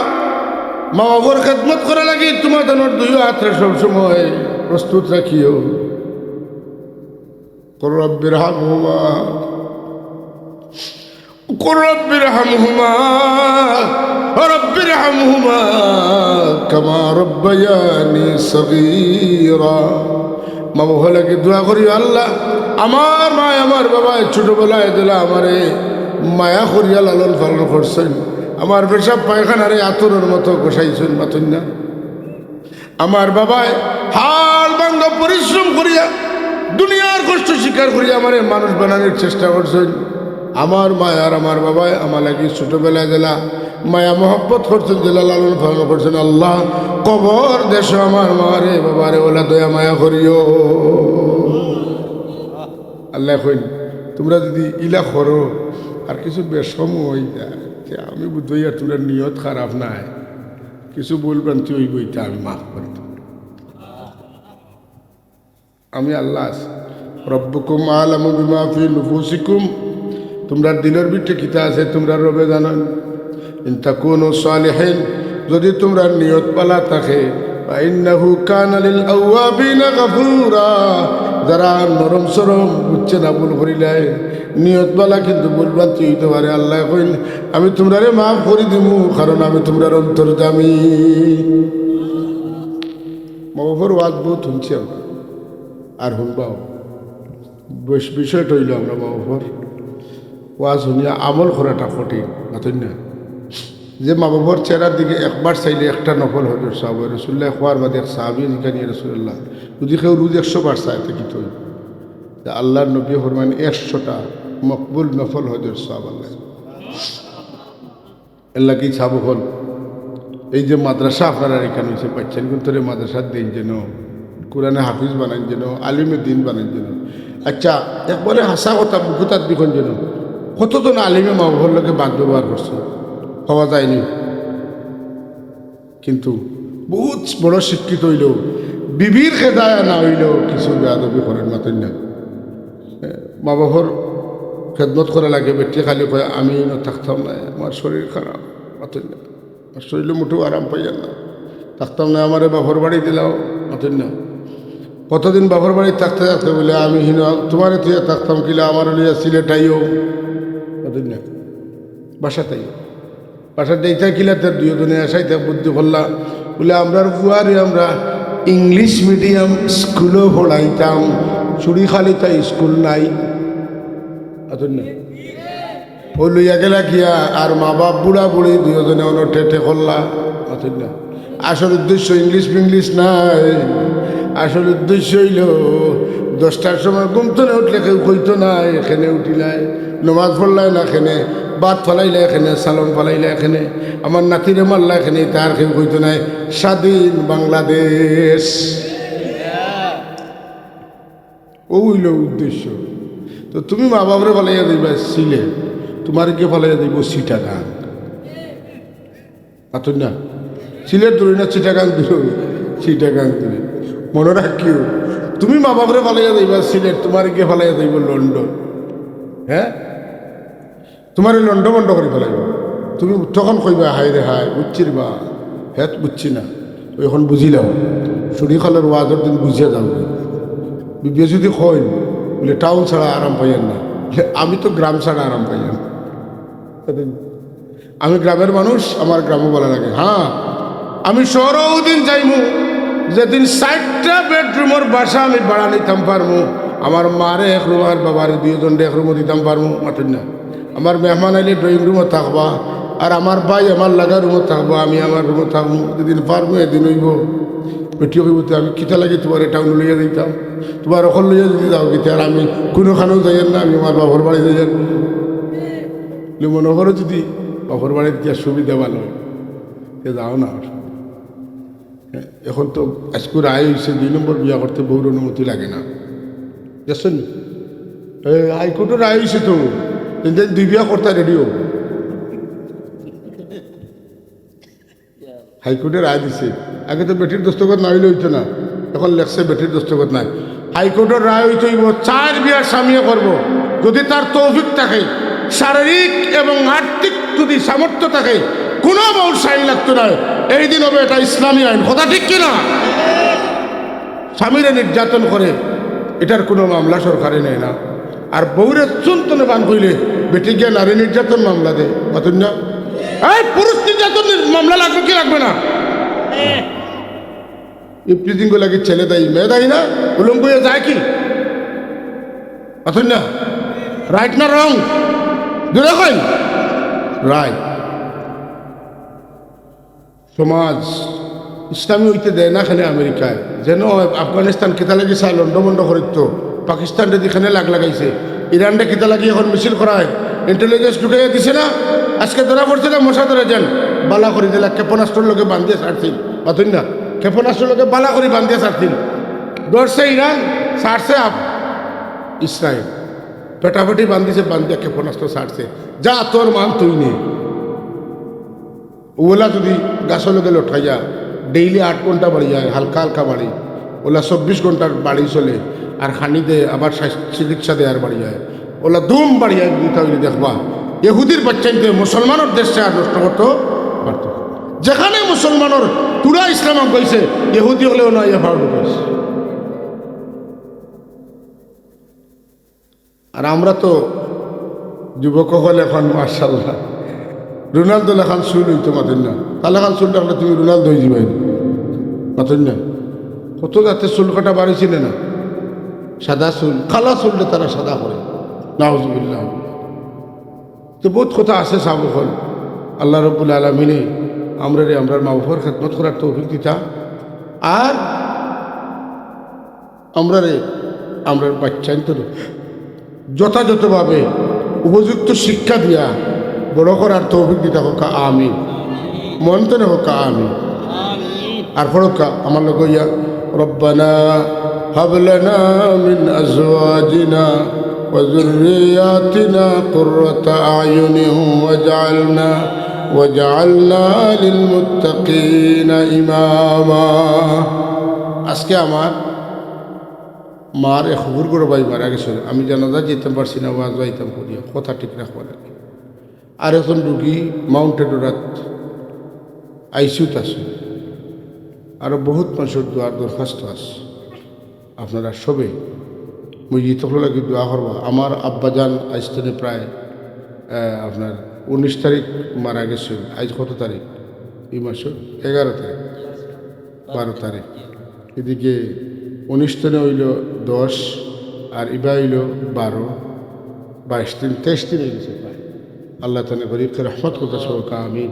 মা বাফর খেদমত করার লাগি তুমাতানর দুইও আতরে সব সময় প্রস্তুত রাখিও। কুর রাব্বির হামহুমা, কুর রাব্বির হামহুমা, রাব্বির হামহুমা কামা রাব্বায়ানি সগীরা। মা বাফর লাগি দোয়া করিও, "আল্লাহ, আমার মায় আমার বাবায় ছোটবেলায় দিলা আমারে মায়া করিয়া লালন পালন করছইন, আমার পেশাব পায়খানারে আতরর মতো ঘষাইছইন", মাতইন না? আমার বাবায় হাড় ভাঙ্গা পরিশ্রম করিয়া, দুনিয়ার কষ্ট স্বীকার করিয়া আমারে মানুষ বানানির চেষ্টা করছইন। আমার মায় আর আমার বাবায় আমার লাগি ছোটবেলায় যেলা মায়া মহব্বত করছইন, যেলা লালন পালন করছইন, আল্লাহ, কবর দেশো আমার মারে বাবারে অলা দয়া মায়া করিও। আল্লায় কইন, তুমরা যুদি ইলা করো, আর কিছু বেশকম অই যায়, তে আমি বুঝি আর তুমরার নিয়ত খারাপ নায়, কিছু ভুল ভ্রান্তি অইবো, ইতা আমি মাফ করি দিমু। আমি আল্লাহ আছি। রব্বুকুম আ'লামু বিমা ফি নুফুসিকুম, তুমরার দিলর ভিতরে কিতা আছে, তুমরার রবে জানইন। ইন তাকুনু সালিহিন, যুদি তুমরার নিয়ত ভালা থাকে, ফা ইন্নাহু কানা লিল আওয়াবিনা গাফুরা, যারা নরম সরম বুঝছে না, ভুল করিলায়, নিয়ত ভালা কিন্তু ভুল ভ্রান্তি অইতে পারে। আল্লায় কইন, আমি তুমরারে মাফ করি দিমু, কারণ আমি তুমরার অন্তর্যামী। মা বাফর ওয়াজ বউত হুনছি আমরা, আর হুনবাও। বস-, বিষয়টা অইলো আমরা মা বাফর ওয়াজ হুনিয়া আমল করাটা কঠিন, মাতইন না? যে মা বাফর চেহারার দিকে একবার চাইলে একটা নফল হজর সওয়াব অয়। রাসুলুল্লায় কওয়ার বাদে এক সাহাবীয়ে জিকাইন, "ইয়া রাসুলাল্লাহ, যুদি কেউ রুজ একশো বার চায়, তে কিতা অইবো?" তে আল্লার নবীয়ে ফরমাইন, "একশোটা মকবুল নফল হজর সওয়াব আল্লায়।" এরলাগি ছাব অকল, এই যে মাদ্রাসা আপনারার ইখান অইছে, বাচ্চাইনগুন্তরে মাদ্রাসাত দেইন যেন, কোরআনে হাফিজ বানাইন যেন, আলিমে দিন বানাইন যেন। আচ্ছা, একবারে হাছা কথা, বুকু তাত দিখন যেন, কতজন আলিমে মা বাফর লগে বাদ ব্যবহার করছে, কওয়া যায়নি? কিন্তু বউত বড় শিক্ষিত অইলেও, বিবির খেদায়া না অইলেও কিছু বেয়াদবি করের, মাতইন না? মা বাফর খেদমত করা লাগে, বেটিয়ে খালি কয়, "আমি ইনো থাকতাম নায়, আমার শরীর খারাপ", মাতইন না? আমার শরীলো মুটেও আরাম পাইয়ার না, থাকতাম নায়, আমারে বাফর বাড়ি দিলাও, মাতইন না? কতদিন বাফর বাড়ি থাকতে থাকতে বলে, "আমি হিনো তুমারে থইয়া থাকতাম কিলা, আমারে লইয়া সিলেট আইও", মাতইন না? বাসাত আইও। বাসাত যাইতা কিলা, তার দুইওজনে আসাইতা বুদ্ধি করলা, বলে, "আমরার ফুয়ারে আমরা ইংলিশ মিডিয়াম স্কুলো পড়াইতাম, চুড়িখালিত স্কুল নাই।" মাতইন না? অউ লইয়া গেলা গিয়া, আর মা বাপ বুড়া বুড়ি দুইওজনে অনো ঠেঠে করলা, মাতইন না? আসল উদ্দেশ্য ইংলিশ ফিংলিশ নায়, আসল উদ্দেশ্য অইলো দশটার সময় ঘুম থনে উঠলে কেউ কইতো নায়, কেনে উঠিলায়, নমাজ পড়লায় না কেনে, ভাত ফালাইলায় কেনে, সালন ফালাইলায় কেনে, আমার নাতিরে মারলায় কেনে, ইতা আর কেউ কইতো নায়। স্বাধীন বাংলাদেশ। অউ অইলো উদ্দেশ্য। তো তুমি মা বাপরে ফালাইয়া যাইবা সিলেট, তুমারে কে ফালাইয়া যাইবো চিটাগাং? মাতইন না। সিলেট দূরে না চিটাগাং দূরে? চিটাগাং দূরে। মনো রাখিও, তুমি মা বাপরে ফালাইয়া যাইবা সিলেট, তুমারে কে ফালাইয়া যাইবো লন্ডন? হ্যাঁ, তুমারে লন্ডভন্ড করি ফালাইবো। তুমি তখন কইবা, "হায় রে হায়, বুঝছি রে বা, হেত বুঝছি না।" অউ অখন বুঝিলাও, শুনি খালের ওয়াজর দিন বুঝিয়া যাও। বিবিয়ে যদি কইন, বুলে, "টাউন ছাড়া আরাম পাইয়ার না।" বুলে, "আমি তো গ্রাম ছাড়া আরাম পাইয়ার না।" আমি গ্রামের মানুষ, আমার গ্রামও ভালা লাগে। হ্যাঁ, আমি শহরও অউ দিন যাইমু, যেদিন চাইরটা বেডরুমর বাসা আমি ভাড়া নিতাম পারমু, আমার মারে এক রুম আর বাবারে দুইজনরে এক রুমও দিতাম পারমু। মাতইন না। আমার মেহমান আইলে ড্রয়িং রুমও থাকবা, আর আমার ভাই আমার লাগা রুমও থাকবা, আমি আমার রুমও থাকমু। যেদিন পারমু এদিন অইবো। বেটিয়ে কইবো, "তে আমি কিতা লাগি তুমারে টাউনো লইয়া যাইতাম? তুমার অকল লইয়া যদি যাওগি তে আর আমি কুনুখানোও যাইয়ার না, আমি আমার বাপর বাড়ি যাইয়ার।" লে মনো করো যদি বাপর বাড়িত গিয়া সুবিধা ভালা অয়, তে যাও না আর। অখন তো আইজকু রায় অইছে, দুই নম্বর বিয়া করতে বউর অনুমতি লাগে না, দেখছইন নি? এই হাইকোর্টর রায় অইছে তো, তিন দিন দুই বিয়া করতা রেডি অও। হাইকোর্টে রায় দিছে, আগে তো বেটির দস্তখত না অইলে অইতো না, অখন লেখছে বেটির দস্তখত নাই। হাইকোর্টর রায় অইতে অইবো, চাইর বিয়ার স্বামীয়ে করবো, যদি তার তৌফিক থাকে, শারীরিক এবং আর্থিক যদি সামর্থ্য থাকে, কুনু বউর সাইন লাগতো নায়। এই দিন অইবো এটা ইসলামী আইন। কথা ঠিক কি না? স্বামীরে নির্যাতন করে, এটার কুনু মামলা সরকারে নেয় না। আর বউরে চুন তনে পান কইলে বেটি গিয়া নারী নির্যাতন মামলা দেয়। মাতইন না? এই পুরুষ নির্যাতন মামলা লাগবো কি লাগবো না? ইফটিজিং লাগি ছেলে দায়ী, মেয়ে দায়ী না? উলঙ্গ অইয়া যায় কি? মাতইন না? রাইট না রং? জোরে কইন। রাইট। সমাজ ইসলামী অইতে দেয় না কেনে আমেরিকায়? যেন আফগানিস্তান কিতা লাগি চায় লন্ডভন্ড করিতো, পাকিস্তানরে যেখানে লাগ লাগাইছে, ইরানরে কিতা লাগি অখন মিছিল করায়, ইন্টেলিজেন্স ঢুকাইয়া দিছে না? আইজকে ধরা পড়ছে না মোসাদর এজেন্ট? ভালা করি দিলা, ক্ষেপণাস্ত্রর লগে বান্ধিয়া ছাড়ছিল। মাতইন না, ক্ষেপণাস্ত্রর লগে ভালা করি বান্ধিয়া ছাড়ছিল। ধরছে ইরান, ছাড়ছে আফ-, ইসরায়েল। পেটাপেটি বান্ধিছে, বান্ধিয়া ক্ষেপণাস্ত্র ছাড়ছে। যা, তোর মান তুই নে। অলা যদি গাছর লগে লটকাইয়া ডেইলি আট ঘন্টা বাড়ি যায়, হালকা হালকা বাড়ি, অলা চব্বিশ ঘন্টার বাড়ি চলে, আর খানি দে, আবার স্বাস্থ্য চিকিৎসা দেয়ার বাড়ি যায়, অলা দুম বাড়ি যায়, দুইটা অইলে দেখবা, ইহুদির বাচ্চাইন্তে মুসলমানর দেশরে আর নষ্ট করতো পারতো না। যেখানে মুসলমানর পুরা ইসলাম আগ অইছে, ইহুদি অকলেও না ইয়া ফাউল অইছে। আর আমরা তো যুবক অকল অখন মাশাআল্লাহ, রোনালদো লাখান চুল অইতো। মাতইন না, তার লাখান চুল রাখলে তুমি রোনালদো অইযিবায় নি। মাতইন না, কত জাতের চুল কাটা বার অইছে না? সাদা চুল, কালা চুলরে তারা সাদা করে। নাউজুবিল্লাহ। তো বউত কথা আছে সাব অকল। আল্লাহ রাব্বুল আলামিনে আমরারে আমরার মা বাপর খেদমত করার তৌফিক দিতা। আর আমরারে, আমরার বাচ্চাইন্তরে যথাযথভাবে উপযুক্ত শিক্ষা দিয়া বড় করার তৌফিক দিতা কউক্কা, আমিন। মন তনে কউক্কা, আমিন। আর পড়উক্কা আমার লগে অইয়া, ربنا هب لنا من أزواجنا وذرياتنا قرة أعين واجعلنا، واجعلنا للمتقين إماما। আইজকে আমার মার এক হুরু বড় ভাই মারা গেছইন, আমি জানাজাত যাইতাম পারছি না, ওয়াজো আইতাম করিয়া, কথা ঠিক রাখবার লাগি। আর একজন রুগী মাউন্ট এডোরাত আইসিউত আছে, আরো বউত মানষর দোয়ার দরখাস্ত আছে। আপনারা সবে মইয়িত অকলর লাগি দোয়া করবা। আমার আব্বাজান আইজ তনে প্রায়, আহ, আপনার উনিশ তারিখ মারা গেছইন। আইজ কত তারিখ? এই মাসর এগারো তারিখ, বারো তারিখ। এদিকে উনিশ তনে অইলো দশ, আর ইবা অইলো বারো, বাইশ দিন, তেইশ দিন অইগেছে প্রায়। আল্লাহ তাআলা করি রহমত করতা কউক্কা, আমিন।